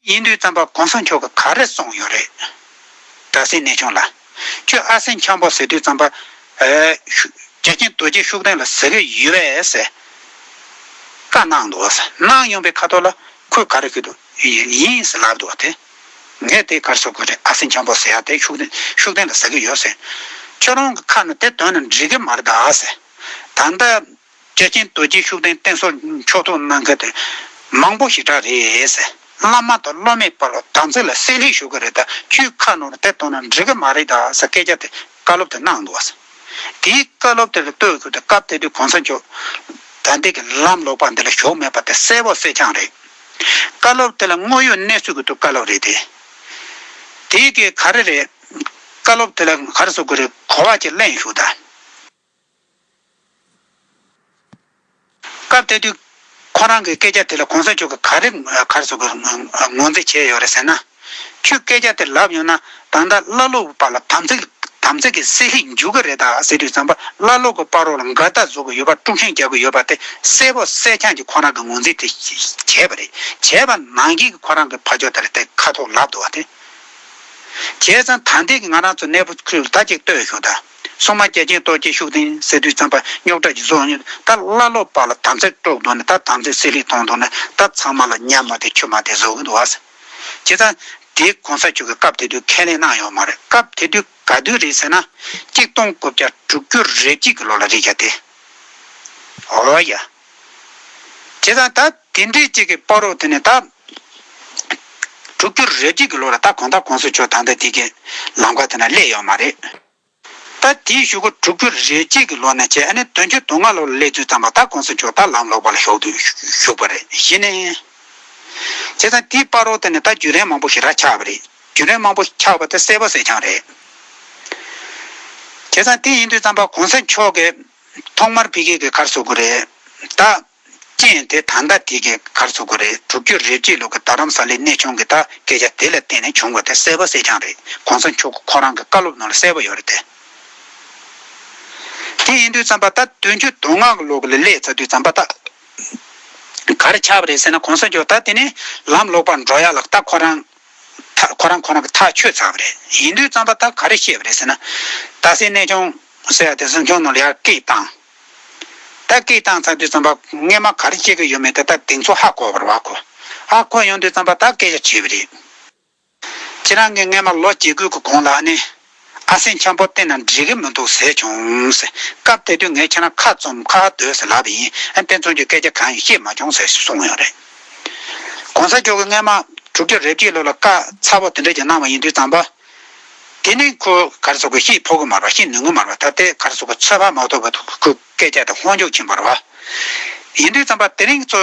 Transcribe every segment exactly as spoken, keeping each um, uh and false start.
ཡིན་དུས་ཙམ་པ་གོང་ས་མཆོག་གིས་ག་རེ་གསུངས་ཡོད་རེད། རྡ་སའི་གནས་ཆུང་ལ། ཁྱོད་ཨ་སེང་འཁྱམ་པོ་ཟེར་དུས་ཙམ་པ། ཨེ། ཤུ། རྒྱལ་ཆེན་རྡོ་རྗེ་ཤུགས་ལྡན་ལ་ཟ་གི་ཡོད་པས་ཟེར། བཀའ་གནང་འདུག་ཟེར། གནང་ཡོང་པའི་ཁ་ཐོག་ལ་ཁོས་ག་རེ་ཞུས་འདུག་ཡིན་ཟེར་ལབ་འདུག་དེ། ངས་དེ་ག་རེ་ཟེར་དགོས་རེད། ཨ་སེང་འཁྱམ་པོ་ཟེར་ཡ་དེ་ཤུགས་ལྡན་ཤུགས་ལྡན་ལ་ཟ་གི་ཡོད་ཟེར། ཁྱོད་རང་གི་ཁ་ནས་དེ་འདོན་ན་འགྲིག་གི་མ་རེད་ད་ཟེར། ད་ལྟ། རྒྱལ་ཆེན་རྡོ་རྗེ་ཤུགས་ལྡན་བསྟེན་གསོལ་ཕྱོགས་གཏོགས་གནང་མཁན་དེ་མང་པོ་ཞེ་དྲག་རེད་ཟེར། བླ་མ་དང་སློབ་མའི་བར་ལ་དམ་ཚིག་ལ་བསྲེ་སླད་ཞུ་གི་རེད། ད་ཁྱོད་ཁ་ནང་ལ་དེ་གཏོང་ན་འགྲིག་གི་མ་རེད་ད་ཟེར་སྐད་ཆ་དེ་བཀའ་སློབ་དེ་གནང་འདུག་ཟེར། དེའི་བཀའ་སློབ་དེ་ལ་ལྟོས་དགོས་ཏེ་སྐབས་དེ་དུས་གོང་ས་མཆོག་ད་ལྟའི་གི་ལམ་ལོག་པ་འདི་ལ་ཞུགས་མེད་པ་དེ་གསལ་པོ་གསལ་རྐྱང་རེད། བཀའ་སློབ་དེ་ལ་དངོས་ཡོད་གནས་ཚུལ་གྱི་ཐོག་བཀའ་སློབ་རེད་དེ། དེའི་གི་ག་རེ་རེད། བཀའ་སློབ་དེ་ལ་ག་རེ་ཟེར་དགོས་རེད། གོ་བ་ཅིག་ལེན་ཞུ་ད། སྐབས་དེ་དུས་ཁོ་རང་གི་སྐད་ཆ་དེ་ལ་གོང་ས་མཆོག་གིས་ག་རེ་ག་རེ་ཟེར་དགོས། ངོས་འཛིན་བྱས་ཡོད་རེད་ཟེར་ན། ཁྱོད་སྐད་ཆ་དེ་ལབ་ཡོང་ན་ད་ལྟ་བླ་སློབ་བར་ལ་དམ་ཚིག་དམ་ཚིག་གི་བསྲེ་སླད་འཇུག་གི་རེད་ད་ཟེར་དུས་ཙམ་པ། བླ་སློབ་ཀྱི་བར་རོ་ལ་འགལ་ཟླ་བཟོ་གི་ཡོད་པ། དཀྲུག་ཤིང་རྒྱག་གི་ཡོད་པ་དེ་གསལ་པོ་གསལ་རྐྱང་གི་ཁོ་རང་གི་ངོས་འཛིན་དེ་བྱས་པ་རེད། བྱས་པ་ནང་བཞིན་གྱི་ཁོ་རང་གི་ཕ་ཇོ་དེ་ལ་དེ་ཁ་ཐོག་ལབ་འདུག་བ་དེ། བྱས་ཙང་ད་ལྟའི་གི་ང་རང་ཚོ་གནས་སྤོ་ཁུལ་ད་ཅིག་ལྟོས་ཤོག་ད། སྲུང་མ་རྒྱལ་ཆེན་རྡོ་རྗེ་ཤུགས་ལྡན་ཟེར་དུས་ཙམ་པ་རྙོག་དྲ་ཅིག་བཟོ་ཡོང་། ད་བླ་སློབ་བར་ལ་དམ་ཚིག་དཀྲུགས་འདུག་ནས། ད་དམ་ཚིག་བསྲེ་སླད་གཏོང་འདུག་ནས། ད་ཚང་མ་ལ་ཉམས་མ་དེ་ཆུ་མ་དེ་བཟོ་གི་འདུག་བ། བྱས་ཙང་དེ་གོང་ས་མཆོག་གིས་སྐབས་དེ་དུས་ཁས་ལེན་གནང་ཡོད་མ་རེད། སྐབས་དེ་དུས་ག་དུས་རེད་ཟེར་ན། གཅིག་སྟོང་དགུ་བརྒྱ་དྲུག་ཅུ་རེ་གཅིག་གི་ལོ་ལ་རེད་ཀྱ་དེ། འོ་ཡ། བྱས་ཙང་ད་དེ་འདྲའི་གཅིག་གི་བར་རོ་དེ་ནས་ད། དྲུག་ཅུ་རེ་གཅིག་གི་ལོ་ལ་ད་གང་ལྟར་གོང་ས་མཆོག་ད་ལྟ་དེ་གའི་ལམ་ཁ་དེ་ན་སླེབས་ཡོད་མ་རེད། ད་དེའི་གཞུག་གུ་དྲུག་ཅུ་རེ་གཅིག་གི་ལོ་ནས་བྱས། ཨ་ནི་བདུན་ཅུ་དོན་ལྔ་ལོ་ལ་སླེབས་དུས་ཙམ་པ་ད་གོང་ས་མཆོག་ད་ལམ་ལོག་པ་ལ་ཞུགས་དུས་ཞུགས་པ་རེད། གཞི་ནས། བྱས་ཙང་དེའི་བར་རོ་དེ་ནས་ད་བརྒྱུད་རིམ་མང་པོ་ཞེ་དྲག་ཆགས་པ་རེད། བརྒྱུད་རིམ་མང་པོ་ཆགས་པ་དེ་གསལ་པོ་གསལ་རྐྱང་རེད། བྱས་ཙང་དེ་ཡིན་དུས་ཙམ་པ་གོང་ས་མཆོག་གིས་ཐོག་མར་ཕ་གི་གི་ག་རེ་ཟེར་དགོས་རེད། ད། རྐྱེན་དེ་ད་ལྟ་དེ་གའི་ག་རེ་ཟེར་དགོས་རེད། དྲུག་ཅུ་རེ་གཅིག་ལོ་གི་རྡ་རམ་ས་ལའི་གནས་ཆུང་གི་ད་སྐད་ཆ་དེ་ལ་བརྟེན་ནས་བྱུང་བ་དེ་གསལ་པོ་གསལ་རྐྱང་རེད། གོང་ས་མཆོག་ཁོ་རང་གི་བཀའ་སློབ་ནང་ལ་གསལ་པོ་ཡོད་རེད་དེ། དེ་ཡིན་དུས་ཙམ་པ་ད་བདུན་ཅུ་དོན་ལྔ་གི་ལོ་གི་ལ་སླེབས་ཚར་དུས་ཙམ་པ་ད། ག་རེ་ཆགས་པ་རེད་ཟེར་ན། གོང་ས་མཆོག་ད་དེ་ནས་ལམ་ལོག་པར་འགྲོ་ཡ་ལ་ད་ཁོ་རང་། ཐག་ཁོ་རང་ཁོ་རང་གིས་ཐག་ཆོད་ཚར་བ་རེད། ཡིན་དུས་ཙམ་པ་ད་ག་རེ་བཤད་པ་རེད་ཟེར་ན། རྡ་སའི་གནས་ཆུང་ཟེར་ཡ་དེ་གཟིམ་ཆུང་ནང་ལ་ཡར་སྐད་བཏང་། ད་སྐད་བཏང་ཚར་དུས་ཙམ་པ་སྔས་མ་ག་རེ་བཤད་ཀྱི་ཡོད་མེད་དེ་ད་དེང་ཚོ་ཧ་གོ་བ་རེད་བ་ཁོ། ཧ་གོ་ཡོང་དུས་ཙམ་པ་ད་སྐད་ཆ་བྱས་པ་རེད། ཁྱེད་རང་གིས་སྔས་མ་ལོ་བརྒྱད་དགུ་གི་གོང་ལ་ཨ་ནི། ཨ་སེང་འཁྱམ་པོ་བསྟེན་ན་འགྲིག་གི་མི་འདུག་ཟེར་བྱུང་ཟེར། སྐབས་དེ་དུས་ངས་ཁྱེད་རང་ཁ་བཙུམ་ཁ་སྡོད་ཟེར་ལབ་པ་ཡིན། ཨ་དེ་ཚོ་གི་སྐད་ཆ་གང་ཡང་བཤད་མ་བྱུང་ཟེར་གསུངས་ཡོད་རེད། གོང་ས་མཆོག་གིས་སྔས་མ་དྲུག་ཅུ་རེ་གཅིག་ལོ་ལ་བཀའ་ཚ་པོ་དེ་འདྲ་ཅིག་གནང་བ་ཡིན་དུས་ཙམ་པ། དེ་ནི་ཁོ་ག་རེ་ཟེར་དགོས། ཤེས་ཕོད་གི་མ་རེད་བ། ཤེས་ནུས་གི་མ་རེད་བ། ད་ལྟའི་ག་རེ་ཟེར་དགོས། ཚོད་དཔག་མ་ཐུབ་པ་ཁོའི་སྐད་ཆ་དེ་ཧོན་འཇོག་ཕྱིན་པ་རེད་བ། ཡིན་དུས་ཙམ་པ་དེ་རིང་ཚོ་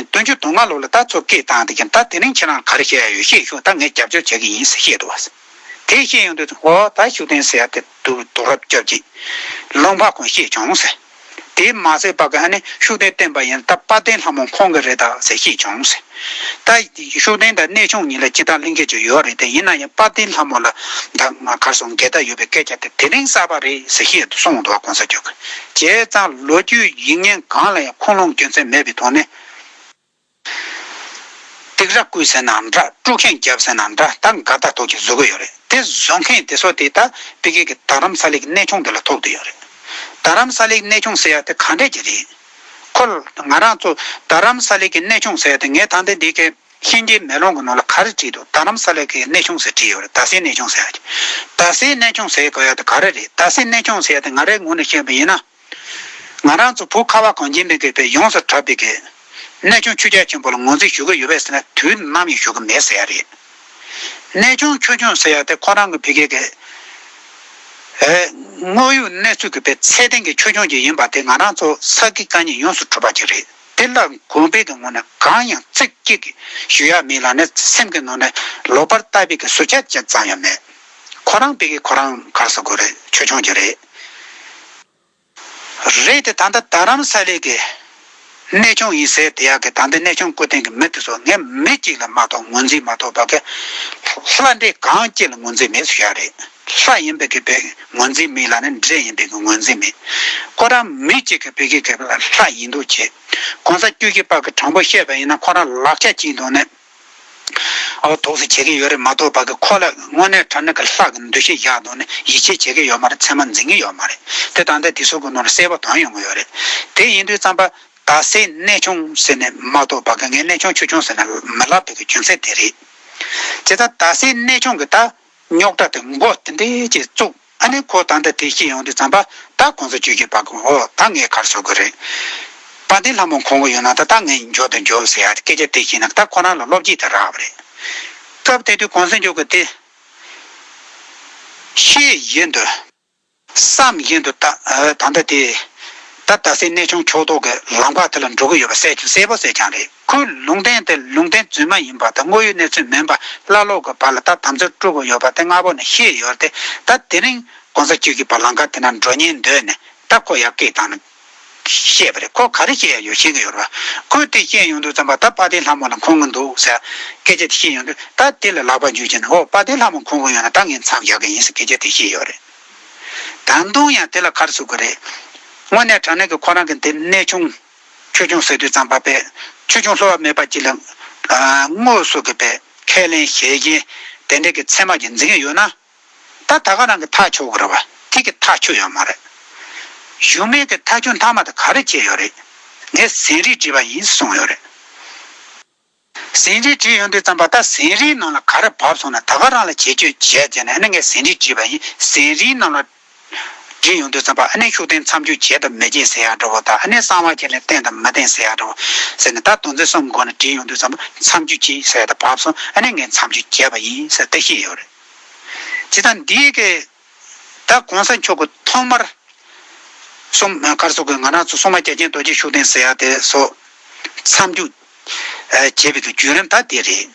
བདུན་ཅུ་དོན་ལྔ་ལོ་ལ་ད་ཚོ་སྐད་བཏང་དེ་ཀྱང་ད་དེ་རིང་ཁྱེད་རང་ག་རེ་བཤད་ཡ་ཡོད་བཤད་ཤོག་ད་ངས་རྒྱབ་སྐྱོར་བྱེད་གི་ཡིན་ཟེར་བཤད་འདུག་བ། དེ་བཤད་ཡོང་དུས་ཨོ་ད་ཤུགས་ལྡན་ཟེར་ཡ་དེ་དུ་དུག་རབ་སྐྱབས་ཀྱིས་ལུང་པ་ཁོང་བཤད་བྱུང་ཟེར། དེ་མ་ཟད་པ་གི་ཨ་ནི་ཤུགས་ལྡན་བསྟེན་པ་ཡིན་ད་དཔལ་ལྡན་ལྷ་མོ་ཁོང་གི་རེད་ད་ཟེར་བཤད་བྱུང་ཟེར། ད་ཤུགས་ལྡན་དང་གནས་ཆུང་གཉིས་ལ་སྤྱིར་བཏང་ལྷན་སྐྱེས་ཀྱི་ཡོད་རེད་དེ། ཡིན་ན་ཡང་དཔལ་ལྡན་ལྷ་མོ་ལ་ད་ང་གར་སོང་འགལ་ཟླ་ཡོད་པའི་སྐད་ཆ་དེ་དེ་རིང་གསར་པ་རེད་ཟེར་བཤད་དུ་སོང་འདུག་གོང་ས་མཆོག་གིས། བྱས་ཙང་ལོ་རྒྱུས་ཡིག་ངན་གང་ལ་ཡང་ཁུངས་ལུང་རྒྱུ་མཚན་མེད་པའི་ཐོག་ནས། སྡིགས་ར་བསྐུལ་ཟེར་ན་འདྲ། དཀྲུག་ཤིང་བརྒྱབ་ཟེར་ན་འདྲ། ད་འགལ་ཟླ་ཐོག་གི་བཟོ་གི་ཡོད་རེད། དེ་བཟོ་མཁན་དེ་ཚོ་དེ་ད་ཕ་གི་གི་རྡ་རམ་ས་ལའི་གི་གནས་ཆུང་དེ་ལ་ཐུག་བསྡད་ཡོད་རེད། རྡ་རམ་ས་ལའི་གི་གནས་ཆུང་ཟེར་ཡ་དེ་ག་འདྲས་ཀྱི་རེད། ཁོ་ང་རང་ཚོ་རྡ་རམ་ས་ལའི་གི་གནས་ཆུང་ཟེར་ཡ་དེ་ངས་ད་ལྟ་འདི་གི་གཤིན་རྗེའི་མེ་ལོང་གི་ནང་ལ་ག་རེ་བྲིས་འདུག་རྡ་རམ་ས་ལའི་གི་གནས་ཆུང་ཟེར་བྲིས་ཡོད་རེད། རྡ་སའི་གནས་ཆུང་ཟེར་ཡ་དེ། རྡ་སའི་གནས་ཆུང་ཟེར་དགོས་ཡ་དེ་ག་རེ་རེད། རྡ་སའི་གནས་ཆུང་ཟེར་ཡ་དེ་ང་རའི་ངོས་ནས་བཤད་པ་ཡིན་ན། ང་རང་ཚོ་བོད་ཁ་བ་གངས་ཅན་པའི་གི་ཡོངས་སུ་གྲགས་པའི་གི་གནས་ཆུང་ཆོས་རྒྱལ་ཆེན་པོ་ལ་ངོས་འཛིན་ཞུ་གི་ཡོད་པས་ཟེར་ན་དུས་ནམ་ཡང་ཞུ་གི་མེད་ཟེར་ཡ་རེད། གནས་ཆུང་ཆོས་ཆུང་ཟེར་ཡ་དེ་ཁོ་རང་གི་ཕ་གི་གི་ཨེ་དངོས་ཡོད་གནས་ཚུལ་གྱི་པའི་ཚད་ལྡན་གྱི་ཆོས་ཆུང་ཅིག་ཡིན་པ་དེ་ང་རང་ཚོ་ས་དགེ་བཀའ་རྙིང་ཡོངས་སུ་གྲུབ་པ་ཅིག་རེད། དེ་ལ་དགོན་པའི་གི་ངོས་ནས་གང་ཡང་ཚིག་གཅིག་གི་ཞུ་ཡ་མེད་ལ་ནི་སེམས་ཀྱི་ནང་ནས་ལོག་པར་ལྟ་བའི་གི་ཟུར་ཆ་ཅིག་ཙམ་ཡང་མེད། ཁོ་རང་ཕ་གི་ཁོ་རང་གར་ས་དགོས་རེད། ཆོས་ཆུང་ཅིག་རེད། རེད་དེ་ད་ལྟ་རྡ་རམ་ས་ལའི་གི་གནས་ཆུང་ཡིན་ཟེར་དེ་ཡག་གི་ད་ལྟ་གནས་ཆུང་སྐུ་རྟེན་གྱི་མི་དེ་ཚོ་ངས་མི་གཅིག་ལ་མ་གཏོགས་ངོས་འཛིན་མ་གཏོགས་པ་གི་ལྷ་འདྲེ་གང་གཅིག་ལ་ངོས་འཛིན་མེད་ཟེར་ཡ་རེད། ལྷ་ཡིན་པའི་གི་པའི་ངོས་འཛིན་མེད་ལ་ནི་འདྲེ་ཡིན་པའི་གི་ངོས་འཛིན་མེད། ཁོ་རང་མི་གཅིག་གི་པའི་གི་གི་ལྷ་ཡིན་འདུག་བྱས། གོང་ས་བཅུ་བཞི་པ་གི་དྲང་པོ་བཤད་པ་ཡིན་ན་ཁོ་རང་ལག་ཆ་གཅིག་འདུག་ནས། ཨོ་ཐོག་སུ་བྱེད་ཀྱི་ཡོད་རེད་མ་གཏོགས་པ་གི་ཁོ་ལ་དངོས་གནས་དྲང་གནས་ཀྱི་ལྷ་གི་འདུ་ཤེས་བཞག་འདུག་ནས་ཡིད་ཆེས་བྱེད་ཀྱི་ཡོད་མ་རེད། མཚན་མ་འཛིན་གྱི་ཡོད་མ་རེད། དེ་ད་ལྟ་དེ་ཚོ་གི་ནང་ལ་གསལ་པོ་དོན་ཡོང་གི་ཡོད་རེད། དེ་ཡིན་དུས་ཙམ་པ་ད་སའི་གནས་ཆུང་ཟེར་ནས་མ་གཏོགས་པ་གི་ངས་གནས་ཆུང་ཆུང་ཆུང་ཟེར་ནས་མི་ལབ་པའི་གི་རྒྱུ་མཚན་དེ་རེད། བྱས་ཙང་ད་སའི་གནས་ཆུང་གི་ད་རྙོག་དྲ་དེ་མགོ་དེ་འདྲའི་ཅིག་བཙུགས། ཨ་ནི་ཁོ་ད་ལྟ་དེ་ཤེས་ཡོང་དུས་ཙམ་པ་ད་གོང་ས་ཆོས་ཀྱི་བར་གི་འོ་ད་ངས་ག་རེ་ཟེར་དགོས་རེད། དཔལ་ལྡན་ལྷ་མོ་འཁོན་གི་ཡོད་ན་ད་ད་ངས་འཇོག་དང་འཇོག་ཟེར་ཡ་སྐད་ཆ་དེ་ཤེས་ན་ད་ཁོ་རང་ལ་བློ་སྐྱེད་དེ་རག་པ་རེད། སྐབས་དེ་དུས་གོང་ས་མཆོག་གི་དེ་ཤེས་བཞིན་དུ་བསམ་བཞིན་དུ་ད་ད་ལྟ་དེ་ད་ད་སའི་གནས་ཆུང་ཕྱོགས་གཏོགས་ཀྱི་ལམ་ཁ་དེ་ལ་འགྲོ་གི་ཡོད་པ་གསལ་གསལ་པོ་གསལ་རྐྱང་རེད། ཁོའི་ལུང་བསྟན་དེ་ལུང་བསྟན་རྫུན་མ་ཡིན་པ་དང་དངོས་ཡོད་གནས་ཚུལ་མིན་པ་ཀླ་ཀློ་གི་བར་ལ་ད་དམ་ཚིག་དཀྲུག་གི་ཡོད་པ་དེ་སྔ་པོ་ནས་ཤེས་ཡོད་དེ། ད་དེ་རིང་གོང་ས་མཆོག་གི་བར་ལམ་ཁ་དེ་ན་འགྲོ་ཉེན་འདོད་ནས་ད་ཁོ་ཡར་སྐད་བཏང་ནས་བཤད་པ་རེད། ཁོ་ག་རེ་བཤད་ཡ་ཡོད་ཤེས་ཀྱི་ཡོད་རེད་བ། ཁོས་དེ་བཤད་ཡོང་དུས་ཙམ་པ་ད་དཔལ་ལྡན་ལྷ་མོ་ལ་འཁོན་གི་འདུག་ཟེར་སྐད་ཆ་དེ་བཤད་ཡོང་དུས་ད་དེ་ལ་ལག་པ་འཇུ་བྱས་ནས་ཨོ་དཔལ་ལྡན་ལྷ་མོ་འཁོན་གི་ཡོད་ན་ད་ངས་མཚམས་བཞག་གི་ཡིན་ཟེར་སྐད་ཆ་དེ་བཤད་ཡོད་རེད། ད་དུང་ཡང་དེ་ལ་ག་རེ་ཟེར་དགོས་རེད། དངོས་གནས་དྲང་གནས་ཀྱི་ཁོ་རང་གི་འདི་གནས་ཆུང་ཆོས་སྐྱོང་ཟེར་དུས་ཙམ་པ་པས་ཆོས་སྐྱོང་བསླུ་བ་མེད་པ་ཅིག་ལ་དངོས་སུ་གི་པས་ཁས་ལེན་བྱེད་བཞིན་དེ་འདྲ་གི་མཚན་མ་ཅིག་འཛིན་གྱི་ཡོད་ན། ད་ད་ག་རང་གི་ཐག་ཆོད་དགོས་རེད་བ། དེ་གི་ཐག་ཆོད་ཡོད་མ་རེད། གཞུག་མའི་གི་ཐག་གཅོད་མཐའ་མ་དེ་ག་རེ་བྱས་ཡོད་རེད། ངས་ཟིན་བྲིས་བྲིས་པ་ཡིན་གསུངས་ཡོད་རེད། ཟིན་བྲིས་བྲིས་ཡོང་དུས་ཙམ་པ་ད་ཟིན་བྲིས་ནང་ལ་ག་རེ་བབས་སོང་ན་ད་ག་རང་ལ་བྱེད་སྤྱོད་བྱས་བྱས་ནས་ཨ་ནི་ངས་ཟིན་བྲིས་བྲིས་པ་ཡིན། ཟིན་བྲིས་ནང་ལ་བྲིས་ཡོང་དུས་ཙམ་པ་ཨ་ནི་ཤུགས་ལྡན་མཚམས་འཇོག་བྱས་དང་མི་བྱེད་ཟེར་ཡ་འདྲ་བོ་དང་ཨ་ནི་གསང་བ་ཁས་ལེན་བསྟེན་དང་མི་བསྟེན་ཟེར་ཡ་འདྲ་བོ་ཟེར་ནས་ད་དོན་ཚན་གསུམ་སྒོ་ནས་བྲིས་ཡོང་དུས་ཙམ་པ་མཚམས་འཇོག་བྱས་ཟེར་ཡ་དང་བབས་སོང་ཨ་ནི་ངས་མཚམས་འཇོག་བྱས་པ་ཡིན་ཟེར་ད་བཤད་ཡོད་རེད། ཇི་ལྟར་འདིའི་གི་ད་གོང་ས་མཆོག་གི་ཐོག་མར་གསུང་ག་རེ་ཟེར་དགོས། ང་རང་ཚོ་སྲུང་མ་རྒྱལ་ཆེན་རྡོ་རྗེ་ཤུགས་ལྡན་ཟེར་ཡ་དེ་སོགས་མཚམས་འཇོག་བྱས་པའི་གི་བརྒྱུད་རིམ་ད་དེ་རེད།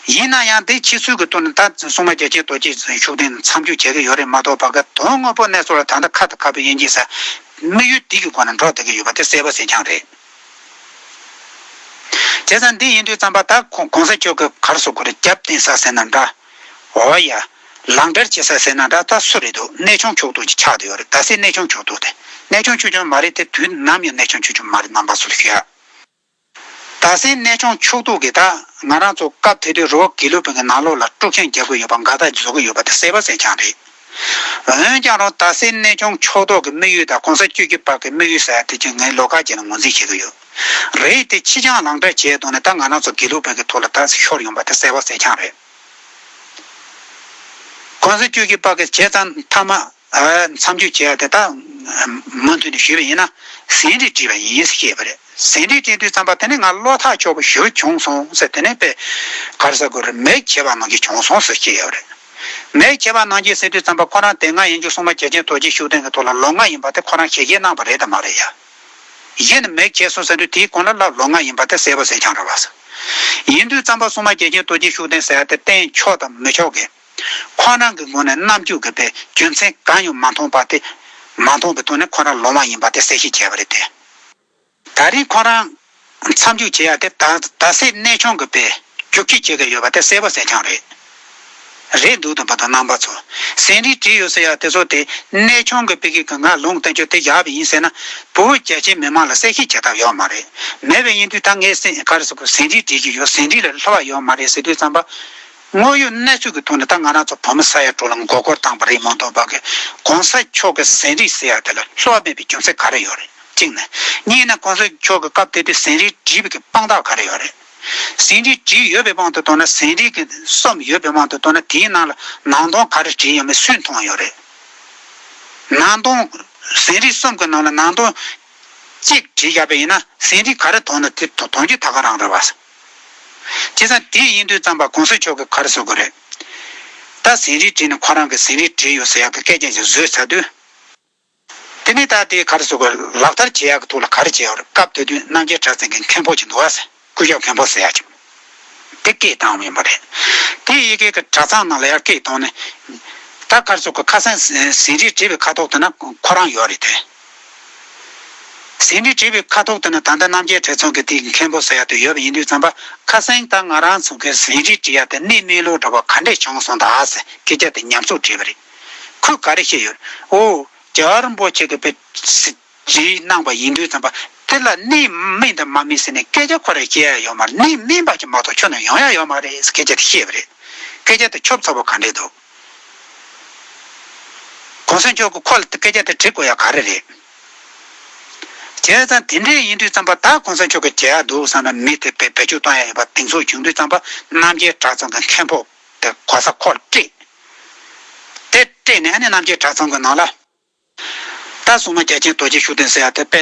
ཡིན་ན་ཡང་དེ་ཕྱི་ཚུལ་གྱི་ཐོག་ནས་ད་སྲུང་མ་རྒྱལ་ཆེན་རྡོ་རྗེ་ཤུགས་ལྡན་མཚམས་འཇོག་བྱེད་ཀྱི་ཡོད་རེད་མ་གཏོགས་པ་གི་དོན་དངོས་པོ་གནས་ཚུལ་ལ་ད་ལྟ་ཁ་དང་ཁ་བའི་དབྱེ་འབྱེད་ཟེར་དམིགས་ཡུལ་དེ་གི་སྒོ་ནས་འགྲོ་བསྡད་ཀྱི་ཡོད་པ་དེ་གསལ་པོ་གསལ་རྐྱང་རེད། བྱས་ཙང་འདི་ཡིན་དུས་ཙམ་པ་ད་གོང་གོང་ས་མཆོག་གི་ག་རེ་ཟེར་དགོས་རེད། རྒྱབ་བསྟེན་ས་ཟེར་ན་འདྲ། འོ་ཡ། ལག་འབྲེལ་བྱེད་ས་ཟེར་ན་འདྲ་ད་སུ་རེད་འདུག་གནས་ཆུང་ཕྱོགས་གཏོགས་ཀྱི་ཆགས་བསྡད་ཡོད་རེད། ད་སའི་གནས་ཆུང་ཕྱོགས་གཏོགས་དེ་གནས་ཆུང་ཆུང་ཆུང་མ་རེད་དེ་དུས་ནམ་ཡང་གནས་ཆུང་ཆུང་ཆུང་མ་རེད། རྣམ་པ་ཚོ་ལ་ཞུ་ཡ། ད་སའི་གནས་ཆུང་ཕྱོགས་གཏོགས་ཀྱི་ད་ང་རང་ཚོ་སྐབས་དེ་དུས་རི་བོ་དགེ་ལུགས་པའི་གི་ནང་ལོགས་ལ་དཀྲུག་ཤིང་རྒྱག་གི་ཡོད་པ་འགལ་ཟླ་བཟོ་གི་ཡོད་པ་དེ་གསལ་པོ་གསལ་རྐྱང་རེད། འོན་ཀྱང་རང་ད་སའི་གནས་ཆུང་ཕྱོགས་གཏོགས་ཀྱི་དམིགས་ཡུལ་དང་གོང་ས་བཅུ་བཞི་པ་གི་དམིགས་ཡུལ་ཟེར་ཡ་དེ་ཅིག་ངས་ལོགས་ཀ་བྱས་ནས་ངོས་འཛིན་བྱེད་ཀྱི་ཡོད། རེད་དེ་ཕྱི་རྐྱང་ལག་འབྲེལ་བྱས་དོན་ནི་ད་ང་རང་ཚོ་དགེ་ལུགས་པའི་གི་ཐོག་ལ་ད་ཤོར་ཡོང་པ་དེ་གསལ་པོ་གསལ་རྐྱང་རེད། གོང་ས་བཅུ་བཞི་པ་གི་བྱས་ཙང་མཐའ་མ་མཚམས་འཇོག་བྱས་ཏེ་ད་མུ་མཐུད་ནས་ཞུས་པ་ཡིན་ན་ཟིན་བྲིས་བྲིས་པ་ཡིན་ཞེས་བཤད་པ་རེད། ཟིན་བྲིས་བྲིས་དུས་ཙམ་པ་དེ་ནི་ང་བློ་ཐག་ཆོད་པོ་ཞེ་པོ་བྱུང་སོང་ཟེར། དེ་ནས་དཔེ་ག་རེ་ཟེར་དགོས་རེད། མིག་ཕྱེ་བ་ནང་བཞིན་བྱུང་སོང་ཟེར་བཤད་ཡོད་རེད། མིག་ཕྱེ་བ་ནང་བཞིན་ཟེར་དུས་ཙམ་པ་ཁོ་རང་དེ་སྔ་ཡིན་རྒྱུ་སྲུང་མ་རྒྱལ་ཆེན་རྡོ་རྗེ་ཤུགས་ལྡན་གྱི་ཐོག་ལ་ལོ་ལྔ་ཡིན་པ་དེ་ཁོ་རང་ཞལ་བཞེས་གནང་པ་རེད་དམ་མ་རེད་ཡ། གཞི་ནས་མེད་བྱས་སོང་ཟེར་དུས་དེའི་གོང་ལ་སླར་ལོ་ལྔ་ཡིན་པ་དེ་གསལ་པོ་གསལ་རྐྱང་རེད་བ། ཡིན་དུས་ཙམ་པ་སྲུང་མ་རྒྱལ་ཆེན་རྡོ་རྗེ་ཤུགས་ལྡན་ཟེར་ཡ་དེ་བསྟེན་ཆོག་དང་མི་ཆོག་གི་ཁོ་རང་གི་ངོས་ནས་རྣམ་འགྱུར་གྱི་དཔེ་རྒྱུ་མཚན་གང་ཡང་མ་མཐོང་པ་དེ་མ་མཐོང་པའི་ཐོག་ནས་ཁོ་རང་ལོ་ལྔ་ཡིན་པ་དེ་གསལ་བཤད་བྱས་པ་རེད་དེ། ད་རེས་ཁོ་རང་མཚམས་འཇོག་བྱེད་ཡ་དེ་ད་ད་སའི་གནས་ཆུང་གི་དཔེ་རྒྱུག་ཁྱི་བྱེད་ཀྱི་ཡོད་པ་དེ་གསལ་པོ་གསལ་རྐྱང་རེད། རེད་འདུག་དམ་པ་དང་རྣམ་པ་ཚོ། ཟིན་བྲིས་བྲིས་ཡོད་ཟེར་ཡ་དེ་ཚོ་དེ་གནས་ཆུང་གི་དཔེ་གི་གི་ང་ལུང་བསྟན་ཆོག་དེ་བཞག་པ་ཡིན་ཟེར་ན་བོད་རྒྱ་ཆེའི་མི་མང་ལ་གསལ་བཤད་བྱེད་ཐབས་ཡོད་མ་རེད། མེད་པ་ཡིན་དུས་ད་ངས་སེམས་ག་རེ་ཟེར་དགོས། ཟིན་བྲིས་བྲིས་ཀྱི་ཡོད། ཟིན་བྲིས་ལས་སླ་བ་ཡོད་མ་རེད་ཟེར་དུས་ཙམ་པ། དངོས་ཡོད་གནས་ཚུལ་གྱི་ཐོག་ནས་ད་ང་རང་ཚོ་བོད་མི་ས་ཡ་དྲུག་ལ་མགོ་སྐོར་བཏང་པ་རེད་མ་གཏོགས་པ་གི་གོང་ས་མཆོག་གི་ཟིན་བྲིས་ཟེར་ཡ་དེ་ལ་སླུ་བ་མེད་པའི་རྒྱུ་མཚན་ག་རེ་ཡོད་རེད། གཅིག་ནས། གཉིས་ནས་གོང་ས་མཆོག་གི་སྐབས་དེ་དུས་ཟིན་བྲིས་བྲིས་པའི་གི་དཔང་རྟགས་ག་རེ་ཡོད་རེད། ཟིན་བྲིས་བྲིས་ཡོད་པའི་དབང་དུ་བཏང་ན་ཟིན་བྲིས་ཀྱི་གསུམ་ཡོད་པའི་དབང་དུ་བཏང་ན་དེའི་ནང་ལ་ནང་དོན་ག་རེ་བྲིས་ཡོད་མེད་སུས་མཐོང་ཡོད་རེད། ནང་དོན་ཟིན་བྲིས་གསུམ་གྱི་ནང་ལ་ནང་དོན་གཅིག་བྲིས་བཞག་པ་ཡིན་ན་ཟིན་བྲིས་ག་རེ་མཐོང་ན་དེ་མཐོང་རྒྱུ་ད་ག་རང་རེད་བ། བྱས་ཙང་དེ་ཡིན་དུས་ཙམ་པ་གོང་ས་མཆོག་གིས་ག་རེ་ཟེར་དགོས་རེད། ད་ཟིན་བྲིས་བྲིས་ནས་ཁོ་རང་གིས་ཟིན་བྲིས་བྲིས་ཡོད་ཟེར་ཡག་གི་སྐད་ཆ་ཞིག་བཟོས་ཚར་དུས། དེ་ནས་ད་དེ་ག་རེ་ཟེར་དགོས་རེད། ལག་བསྟར་བྱེད་ཡག་གི་ཐོག་ལ་ག་རེ་བྱས་ཡོད་རེད། སྐབས་དེ་དུས་རྣམ་རྒྱལ་གྲྭ་ཚང་གི་མཁན་པོ་ཅིག་འདུག་བ་ཟེར། སྐུ་ཞབས་མཁན་པོ་ཟེར་ཡག་ཅིག་དེ་སྐད་བཏང་བ་ཡིན་པ་རེད། དེ་ཡི་གེ་གི་གྲྭ་ཚང་ནང་ལ་ཡར་སྐད་བཏང་ནས། ད་ག་རེ་ཟེར་དགོས། ཁ་སང་ཟིན་བྲིས་བྲིས་པའི་ཁ་ཐོག་དེ་ན་ཁོ་རང་ཡོད་རེད་དེ། ཟིན་བྲིས་བྲིས་པའི་ཁ་ཐོག་དེ་ན་ད་ལྟ་རྣམ་རྒྱལ་གྲྭ་ཚང་གི་དེའི་མཁན་པོ་ཟེར་ཡག་དེ་ཡོད་པ་ཡིན་དུས་ཙམ་པ། ཁ་སང་ད་ང་རང་ཚོ་གི་ཟིན་བྲིས་བྲིས་ཡག་དེ་གནད་མི་ལོག་འདྲ་བ་ག་འདྲས་བྱུང་སོང་ད་ཟེར་སྐད་ཆ་དེ་ཉམས་གསོ་བྲིས་པ་རེད། ཁོས་ག་རེ་བཤད་ཡོད། ཨོ། རྒྱལ་བ་རིན་པོ་ཆེ་གི་དཔེ་བྲིས་གནང་བ་ཡིན་དུས་ཙམ་པ། དེ་ལ་གནས་མིན་དང་མ་མིན་ཟེར་ནས་སྐད་ཆ་ཁོ་རང་བཤད་ཡ་ཡོད་མ་རེད། གནས་མིན་པ་ཅིག་མ་གཏོགས་ཁྱོན་ནས་ཡོང་ཡ་ཡོད་མ་རེད། སྐད་ཆ་དེ་བཤད་པ་རེད། སྐད་ཆ་དེ་ཆོབ་ཚ་པོ་ག་འདྲས་འདུག་གོང་ས་མཆོག་གིས་ཁོ་ལ་སྐད་ཆ་དེ་དྲི་དགོས་ཡ་ག་རེ་རེད། བྱས་ཙང་དེ་འདྲས་ཡིན་དུས་ཙམ་པ་ད་གོང་ས་མཆོག་གིས་བྱེད་ཡ་འདུག་བསམ་ན་མི་དེ་བེད་སྤྱོད་གཏོང་ཡ་ཡོད་པ་དེང་སང་བྱུང་དུས་ཙམ་པ་རྣམ་རྒྱལ་གྲྭ་ཚང་གི་མཁན་པོ་དེ་གོ་ས་ཁོ་ལ་སྤྲད། དེ་སྤྲད་ནས་ཨ་ནི་རྣམ་རྒྱལ་གྲྭ་ཚང་གི་ནང་ལ་ད་སྲུང་མ་རྒྱལ་ཆེན་རྡོ་རྗེ་ཤུགས་ལྡན་ཟེར་ཡ་དེ་དཔེ་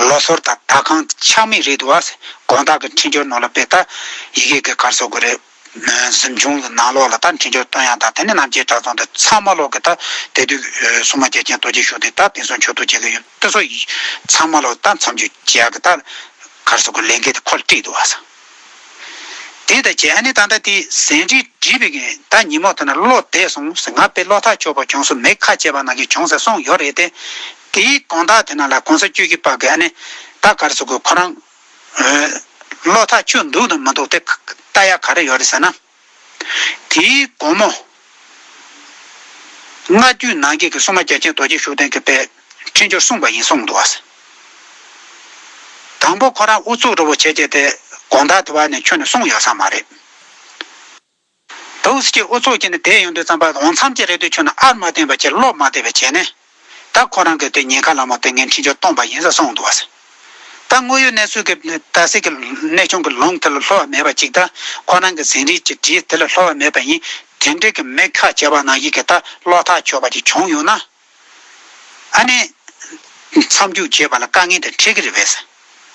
ལོ་སོར་དང་ད་གང་ཆག་མེད་རེད་འདུག་བ། དགོང་དག་གི་འཕྲིན་སྦྱོར་ནང་ལ་དཔེ་ད་ཡི་གེ་གི་གར་སོགས་གི་རེད། གཟིམ་ཆུང་གི་ནང་ལོགས་ལ་ད་འཕྲིན་སྦྱོར་སྟོན་ཡ་དང་དེ་ནས་རྣམ་རྒྱལ་གྲྭ་ཚང་དེ་ཚང་མ་ལོག་གི་ད་དེ་དུས་སྲུང་མ་རྒྱལ་ཆེན་རྡོ་རྗེ་ཤུགས་ལྡན་ད་དེང་སང་ཆོས་ཐོག་བྱེད་གི་ཡོད་དེ་ཚོ་ཚང་མ་ལོག་ད་མཚམས་འཇོག་བྱེད་ཡ་གི་ད་གར་སོགས་གི་ལས་འགན་དེ་ཁོ་ལ་སྤྲད་འདུག་བ། དེ་ལྟར་བྱས་ཨ་ནི་ད་ལྟ་དེ་ཟིན་བྲིས་བྲིས་པའི་གི་ད་ཉིན་མོ་དེ་ན་བློ་བདེ་སོང་ཟེར། ང་དཔེ་བློ་ཐག་ཆོད་པོ་བྱུང་སོང་། མི་ཁ་བྱེད་པ་ནང་གི་བྱུང་ཟེར་གསུངས་ཡོད་རེད་དེ། དེའི་དགོང་དག་དེ་ན་ལ་གོང་ས་བཅུ་བཞི་པ་གི་ཨ་ནི་ད་གར་སོགས་གི་ཁོ་རང་བློ་ཐག་ཆོད་འདུག་དང་མི་འདུག་དེ་ལྟ་ཡ་ག་རེ་ཡོད་རེད་ཟེར་ན། དེའི་དགོང་མོ་སྔ་དུས་ནང་གི་གི་སྲུང་མ་རྒྱལ་ཆེན་རྡོ་རྗེ་ཤུགས་ལྡན་གི་དཔེ་འཕྲིན་སྦྱོར་གསུངས་པ་ཡིན་གསུངས་འདུག་བ། དང་པོ་ཁོ་རང་ཨུ་ཚུགས་འདྲ་བོ་བྱས་བྱས་ཏེ་དགོང་དག་དེ་བ་ནས་ཁྱོན་ནས་གསུངས་ཡོད་ས་མ་རེད། དུས་ཀྱི་ཨུ་ཚུགས་ཀྱིས་ནི་དེ་ཡོང་དུས་ཙམ་པ་འོང་མཚམས་ཀྱི་རེད་དུས་ཁྱོན་ནས་ཨར་མ་བསྟན་པ་བྱས་བློ་མ་བདེ་བ་བྱས་ནས། ད་ཁོ་རང་གིས་དེ་ཉེན་ཁ་ལ་མོ་དེ་ངས་འཕྲིན་སྦྱོར་གཏོང་པ་ཡིན་ཟེར་གསུངས་འདུག་བ། ད་དངོས་ཡོད་གནས་ཚུལ་གྱི་ད་སྲིད་ཀྱི་གནས་ཆུང་གི་ལུང་དེ་ལ་ལྷོ་བ་མེད་པ་ཅིག་ད་ཁོ་རང་གི་ཟིན་བྲིས་ཀྱི་བྲིས་དེ་ལ་ལྷོ་བ་མེད་པ་ཡིན། དེ་འདྲའི་གི་མི་ཁ་བྱེད་པ་ནང་བཞིན་གྱི་ད་བློ་ཐག་ཆོད་པ་ཅིག་བྱུང་ཡོང་ན། ཨ་ནི། མཚམས་འཇོག་བྱེད་པ་ལ་དཀའ་ངལ་དེ་འཕྲད་ཀྱི་རེད་པས།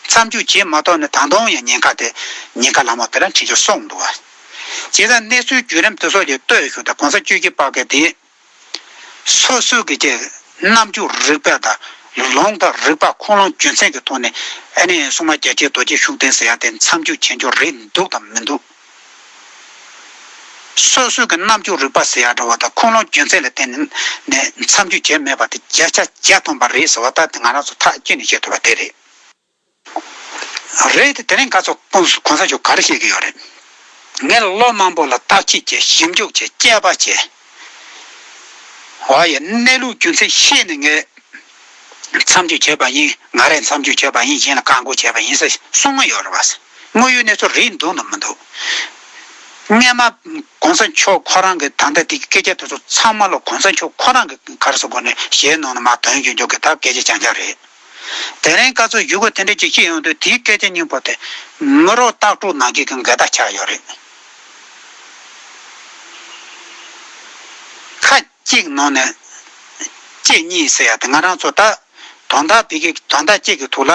མཚམས་འཇོག་བྱེད་མ་ཐུབ་ན་ད་དུང་ཡང་ཉེན་ཁ་དེ་ཉེན་ཁ་ལ་མོ་དེ་ལ་འཕྲིན་སྦྱོར་གསུངས་འདུག་བ། བྱས་ཙང་གནས་ཚུལ་བརྒྱུད་རིམ་དེ་ཚོ་ཡང་ལྟོས་ཤོག་ད་གོང་ས་བཅུ་བཞི་པ་གི་དེ། སོ་སོའི་གི་ཅིག་རྣམ་འགྱུར་རིག་པ་དང་ལུང་དང་རིག་པ་ཁུངས་ལུང་རྒྱུ་མཚན་གྱི་ཐོག་ནས་ཨ་ནི་སྲུང་མ་རྒྱལ་ཆེན་རྡོ་རྗེ་ཤུགས་ལྡན་ཟེར་ཡ་དེ་མཚམས་འཇོག་བྱེད་འཇོག་རེད་འདུག་དང་མི་འདུག་སོ་སོའི་གི་རྣམ་འགྱུར་རིག་པ་ཟེར་ཡ་འདྲ་བོ་དང་ཁུངས་ལུང་རྒྱུ་མཚན་ལ་བརྟེན་ནས་མཚམས་འཇོག་བྱས་མེད་པ་དེ་བརྒྱ་ཆ་བརྒྱ་ཐམ་པ་རེད་ཟེར་བ་ད་དེ་ང་རང་ཚོ་ཐག་བཅད་ནས་བཤད་ཐུབ་པ་དེ་རེད། རེད་དེ་དེ་རིང་ཁ་ཚོ་ཀུན་གོང་ས་མཆོག་ག་རེ་བཤད་ཀྱི་ཡོད་རེད། ངས་ལོ་མང་པོ་ལ་བརྟག་དཔྱད་བྱས་ཞིབ་འཇུག་བྱས་དཔྱད་པ་བྱས། འོ་ཡ་གནས་ལུགས་རྒྱུ་མཚན་ཤེས་ནས་ངས་མཚམས་འཇོག་བྱས་པ་ཡིན། ང་རས་མཚམས་འཇོག་བྱས་པ་ཡིན། གཞན་ལ་བཀག་འགོག་བྱས་པ་ཡིན་ཟེར་གསུང་གི་ཡོད་རེད་བ། དངོས་ཡོད་གནས་ཚུལ་རེད་འདུག་ན་མི་འདུག་སྔོན་མ་གོང་ས་མཆོག་ཁོ་རང་གི་ད་ལྟ་དེ་གི་སྐད་ཆ་དེ་ཚོ་ཚང་མ་ལོ་གོང་ས་མཆོག་ཁོ་རང་གི་ག་རེ་ཟེར་དགོས་ནས་ཞལ་ནང་ནས་མར་དོན་ཡོད་འཇོག་གི་ད་སྐད་ཆ་རྐྱང་རྐྱང་རེད། དེ་རིང་སྐབས་སུ་ཡུ་གུ་དེ་འདྲ་ཅིག་ཤེས་ཡོང་དུས་དེའི་སྐད་ཆ་སྙིང་པོ་དེ་མི་རོ་སྟག་ཕྲུག་ནང་གི་གི་འགལ་ཟླ་ཆགས་ཡོད་རེད། ཁ་གཅིག་ནང་ནས་ལྕེ་གཉིས་ཟེར་ཡ་དེ་ང་རང་ཚོ་ད་དོན་དག་བི་གི་དོན་དག་གཅིག་གི་ཐོག་ལ་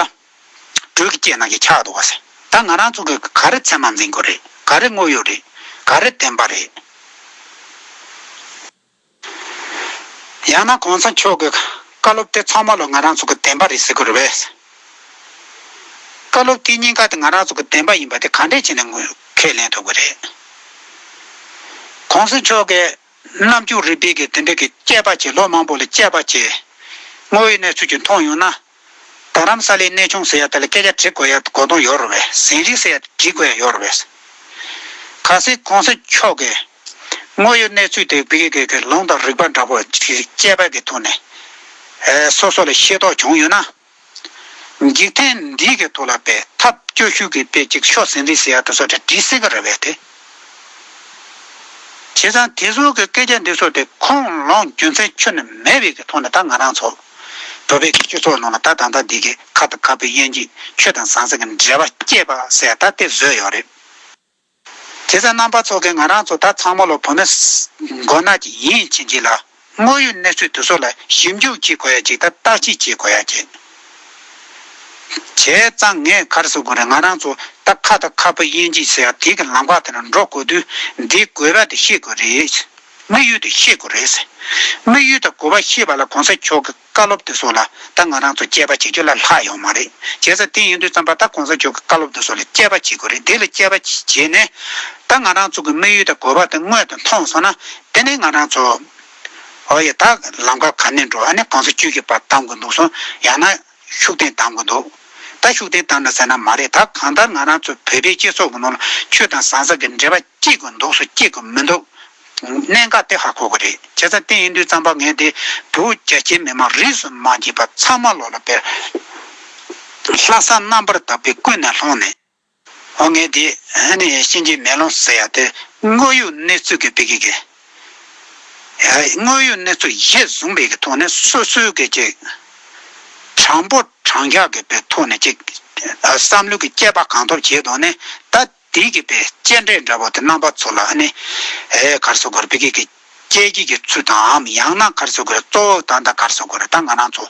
སྦྲུལ་གྱི་ལྕེ་ནང་གི་ཆགས་འདུག་བ་ཟེར། ད་ང་རང་ཚོ་གི་ག་རེ་ཚད་མ་འཛིན་དགོས་རེད། ག་རེ་དངོས་ཡོད་རེད། ག་རེ་བདེན་པ་རེད། ཡང་ན་གོང་ས་མཆོག་གི་བཀའ་སློབ་དེ་ཚང་མ་ལོ་ང་རང་ཚོ་གི་བདེན་པ་རེད་ཟེར་དགོས་རེད་པས། བཀའ་སློབ་དེ་གཉིས་ཀ་དེ་ང་རང་ཚོ་གི་བདེན་པ་ཡིན་པ་དེ་ག་འདྲས་བྱས་ནས་ངོས་ཁས་ལེན་ཐུབ་ཀྱི་རེད། གོང་ས་མཆོག་གི་རྣམ་འགྱུར་རིག་པའི་གི་དེ་འདྲ་གི་དཔྱད་པ་བྱས། ལོ་མང་པོ་ལ་དཔྱད་པ་བྱས། དངོས་ཡོད་གནས་ཚུལ་གྱི་མཐོང་ཡོང་ན། རྡ་རམ་ས་ལའི་གནས་ཆུང་ཟེར་ཡ་དེ་ལ་སྐད་ཆ་དྲི་དགོས་ཡ་གོ་དོན་ཡོད་རེད་པས། ཟིན་བྲིས་ཟེར་ཡ་དེ་འབྲི་དགོས་ཡ་ཡོད་རེད་པས། གལ་སྲིད་གོང་ས་མཆོག་གིས་དངོས་ཡོད་གནས་ཚུལ་དེ་བི་གི་གི་གི་ལུང་དང་རིགས་པ་འདྲ་པོ་ཅིག་དཔྱད་པ་གི་ཐོག་ནས་ཨེ་སོ་སོ་ལ་ཤེས་རྟོགས་བྱུང་ཡོད་ན། འཇིག་རྟེན་འདི་གི་ཐོག་ལ་པའི་ཐབས་སྐྱོ་ཤོས་ཀྱི་དཔེ་ཅིག་ཤོག་ཟིན་བྲིས་ཟེར་ཡ་དེ་ཚོ་དེ་བྲིས་སྲིད་ཀྱི་རེད་པས་དེ། བྱས་ཙང་དེ་ཚོ་གི་སྐད་ཆ་འདི་ཚོ་དེ་ཁུངས་ལུང་རྒྱུ་མཚན་ཁྱོན་ནས་མེད་པའི་གི་ཐོག་ནས་ད་ང་རང་ཚོ་བོད་པའི་གི་སྤྱི་ཚོགས་ནང་ལ་ད་ད་ལྟ་འདི་གི་ཁ་དང་ཁ་བུབ་དབྱེ་འབྱེད་ཆོས་དང་ཟང་ཟིང་གི་འབྲེལ་བ་བཅད་པ་ཟེར་ད་དེ་བཟོས་ཡོད་རེད། དེ་ཚོ་རྣམ་པ་ཚོ་གིས་ང་རང་ཚོ་ད་ཚང་མ་ལོ་བོད་མི་མགོ་ནག་ཅིག་ཡིན་ཕྱིན་ཆད་ལ་དངོས་ཡོད་གནས་ཚུལ་དེ་ཚོ་ལ་ཞིབ་འཇུག་བྱེད་དགོས་ཡ་ཅིག་ད་བརྟག་དཔྱད་བྱེད་དགོས་ཡ་ཅིག་བྱས་ཙང་ངས་ག་རེ་ཟེར་དགོས་རེད། ང་རང་ཚོ་ད་ཁ་དང་ཁ་བུབ་དབྱེ་འབྱེད་ཟེར་ཡ་དེ་གི་ལམ་ཁ་དེ་ལ་འགྲོ་དགོས་དུས་འདིའི་དགོས་པ་དེ་ཤེས་དགོས་རེད། དམིགས་ཡུལ་དེ་ཤེས་དགོས་རེད། དམིགས་ཡུལ་དང་དགོས་པ་ཤེས་པ་ལ་གོང་ས་མཆོག་གི་བཀའ་སློབ་དེ་ཚོ་ལ་ད་ང་རང་ཚོ་དཔྱད་པ་བྱེད་རྒྱུ་ལ་ལྷག་ཡོད་མ་རེད། བྱས་ཙང་དེ་ཡིན་དུས་ཙམ་པ་ད་གོང་ས་མཆོག་གི་བཀའ་སློབ་དེ་ཚོ་ལ་དཔྱད་པ་བྱེད་དགོས་རེད། དེ་ལ་དཔྱད་པ་བྱས་ནས་ད་ང་རང་ཚོ་གི་དམིགས་ཡུལ་དང་དགོས་པ་དེ་དངོས་དང་མཐོང་སོང་ན་དེ་ནས་ང་རང་ཚོ་ཨོ་ཡ་ད་ལམ་ཁ་ག་ནས་འགྲོ། ཨ་ནི་གོང་ས་བཅུ་བཞི་པ་བདམས་དགོས་འདུག་སོང་། ཡང་ན་ཤུགས་ལྡན་བདམས་དགོས་འདུག་ད་ཤུགས་ལྡན་བདམས་ན་ཟེར་ན་མ་རེད། ད་གང་ལྟར་ང་རང་ཚོ་བོད་པའི་སྤྱི་ཚོགས་ཀྱི་ནང་ལ་ཆོས་དང་ཟང་ཟིང་གི་འབྲེལ་བ་སྐྱེ་དགོས་འདུག་སོ་སྐྱེ་དགོས་མི་འདུག་གནད་འགག་དེ་ཧ་གོ་གི་རེད། བྱས་ཙང་དེ་ཡིན་དུས་ཙམ་པ་ངས་འདི་བོད་རྒྱ་ཆེ་མི་མང་རིས་སུ་མ་ཆད་པ་ཚང་མ་ལོག་ལ་དཔེ་ ལྷག་བསམ་རྣམ་པར་དག་པས་ཀུན་ནས་བསླངས་ནས། འོ་ངས་དེ་ཨ་ནི་གཤིན་རྗེའི་མེ་ལོང་ཟེར་ཡ་དེ་དངོས་ཡོད་གནས་ཚུལ་གྱི་དཔེ་གི་གི། དངོས་ཡོད་གནས་ཚུལ་གཞིར་བཟུང་བའི་གི་ཐོག་ནས་སོ་སོའི་གི་ཅིག་དྲང་པོ་དྲང་རྐྱང་གི་དཔེ་ཐོག་ནས་ཅིག་བསམ་བློ་གི་དཔྱད་པ་གང་ཐུབ་བྱས་དོན་ནས་ད་དེ་གི་དཔེ་དཔྱད་འབྲས་འདྲ་པོ་དེ་རྣམ་པ་ཚོ་ལ་ཨ་ནི་ཨེ་ག་རེ་ཟེར་དགོས་རེད། དཔེ་གི་གི་དཔྱད་ཀྱི་གི་ཚུལ་དང་ཡང་ན་ག་རེ་ཟེར་དགོས་རེད། གཙོ་བོ་ད་ད་ག་རེ་ཟེར་དགོས་རེད། ད་ང་རང་ཚོ་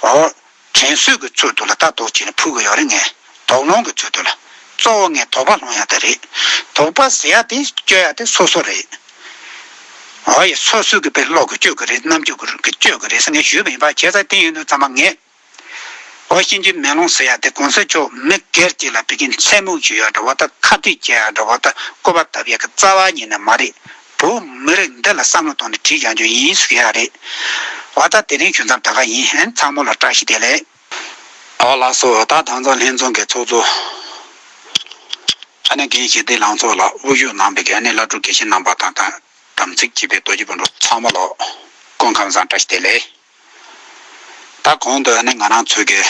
འོ། དྲན་གསོས་ཀྱི་ཚུལ་དུ་ལ་ད་དོགས་བྱས་ནས་ཕུལ་གྱི་ཡོད་རེད། ངས་དོགས་སློང་གི་ཚུལ་དུ་ལ་གཙོ་བོ་ངས་དོགས་པ་སློང་ཡ་དེ་རེད། དོགས་པ་ཟེར་ཡ་དེ་བཅོས་ཡ་དེ་སོ་སོ་རེད། འོ་ཡ། སོ་སོ་གི་དཔེ་བློ་གི་བཅོས་ཀྱི་རེད། རྣམ་དཔྱོད་ཀྱི་རིགས་ཀྱི་བཅོས་ཀྱི་རེད་ཟེར་ངས་ཞུས་པ་ཡིན་པ། བྱས་ཙང་དེ་ཡིན་དུས་ཙམ་པ་ངས་འོ་གཤིན་རྗེའི་མེ་ལོང་ཟེར་ཡ་དེ་གོང་ས་མཆོག་མི་སྒེར་གཅིག་ལ་བི་གིན་མཚན་སྨོད་ཞུ་ཡ་འདྲ་བོ་དང་ཁ་གཏད་བཅག་ཡ་འདྲ་བོ་དང་སྐུར་པ་བཏབ་ཡ་གི་རྩ་བ་ཉིད་ནས་མ་རེད། བོད་མི་རིགས་འདི་ལ་བསམ་བློ་བཏང་ནས་བྲིས་ཀྱང་རྒྱུ་ཡིན་ཟེར་ཡ་རེད། འོ་ད་དེ་རིང་ཞུ་མཚམས་ད་ག་ཡིན། ཚང་མ་ལ་བཀྲ་ཤིས་བདེ་ལེགས། ཨོ་ལགས་སོ། ད་དང་ཚང་ལྷན་འཛོམས་ཀྱི་ཚོགས་གཙོ་ཨ་ནེ་རྒན་ཞི་བདེ་ལང་ཚོ་ལགས་དབུ་བཞུགས་གནང་བའི་གི་ཨ་ནེ་བླ་སྤྲུལ་དགེ་བཤེས་རྣམ་པ་དང་དང་དམ་ཚིག་གཅིག་པའི་རྡོ་རྗེ་སྤུན་གྲོགས་ཚང་མ་ལ་སྐུ་ཁམས་བཟང་བཀྲ་ཤིས་བདེ་ལེགས། ད་གོང་དུ་ཨ་ནེ་ང་རང་ཚོའི་གི་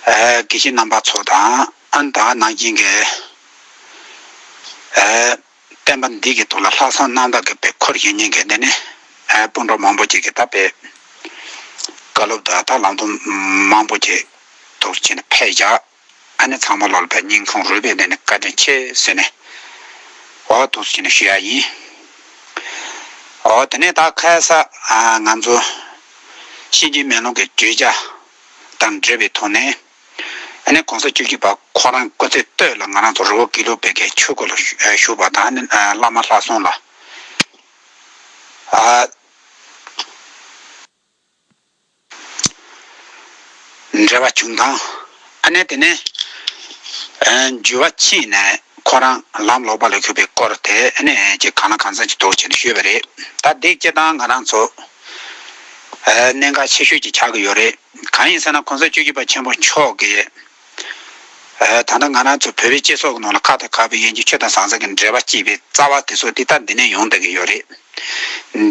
ཨ་དགེ་བཤེས་རྣམ་པ་ཚོ་དང་ཨ་ནེ་ད་ནང་བཞིན་གི་ཨ་བསྟན་པ་འདི་གི་ཐོག་ལ་ལྷག་བསམ་རྣམ་དག་གི་དཔེ་འཁོར་བཞེངས་མཁན་གྱི་འདི་ནི་ཨ་སྤུན་གྲོགས་མང་པོ་ཅིག་གིས་ད་དཔེ་བཀའ་སློབ་དང་ད་ལམ་སྟོན་མང་པོ་ཅིག་ཐུགས་རྗེ་ཆེ་ནས་ཕེབས་བཞག་ཨ་ནེ་ཚང་མ་ལོག་ལ་དཔེ་སྙིང་ཁོང་རུས་པའི་གནས་ནས་བཀའ་དྲིན་ཆེ་ཟེར་ནས་འོ་ཐུགས་རྗེ་ཆེ་ནས་ཞུ་ཡ་ཡིན། འོ་དེ་ནས་ད་ཁ་ས་ཨ་ང་ཚོ་གཤིན་རྗེའི་མེ་ལོང་གི་བརྗོད་བྱ་དང་འབྲེལ་བའི་ཐོག་ནས། ཨ་ནེ་གོང་ས་བཅུ་བཞི་པ་ཁོ་རང་སྐུ་ཚེ་སྟོད་ལ་ང་རང་ཚོ་རི་བོ་དགེ་ལུགས་པའི་གི་ཆོས་སྒོ་ལ་བཞུགས་པ་དང་ཨ་ནེ་བླ་མ་ལྷག་བསམ་ལ་ཨ་འབྲེལ་བ་བྱུང་སྟངས། ཨ་ནེ་དེ་ནས་འགྱུར་བ་ཕྱིན་ནས་ཁོ་རང་ལམ་ལོག་པ་ལ་ཤོར་བའི་སྐོར་དེ་ཨ་ནེ་ཅིག་གང་ལ་གང་འཚམ་ཅིག་འདུག་ཅེས་ཞུས་པ་རེད། ད་འདི་སྤྱིར་བཏང་ང་རང་ཚོ་གནད་འགག་ཆེ་ཤོས་ཅིག་ཆགས་ཀྱི་ཡོད་རེད། གང་ཡིན་ཟེར་ན་གོང་ས་བཅུ་བཞི་པ་ཆེན་པོ་མཆོག་གིས། ད་ལྟ་ང་རང་ཚོ་བོད་པའི་སྤྱི་ཚོགས་ཀྱི་ནང་ལ་ཁ་དང་ཁ་བའི་དབྱེ་འབྱེད་ཆོས་དང་ཟང་ཟིང་གི་འབྲེལ་བ་གཅིག་པའི་རྩ་བ་དེ་ཚོ་འདི་ལྟར་འདི་ནས་ཡོང་བསྡད་ཀྱི་ཡོད་རེད།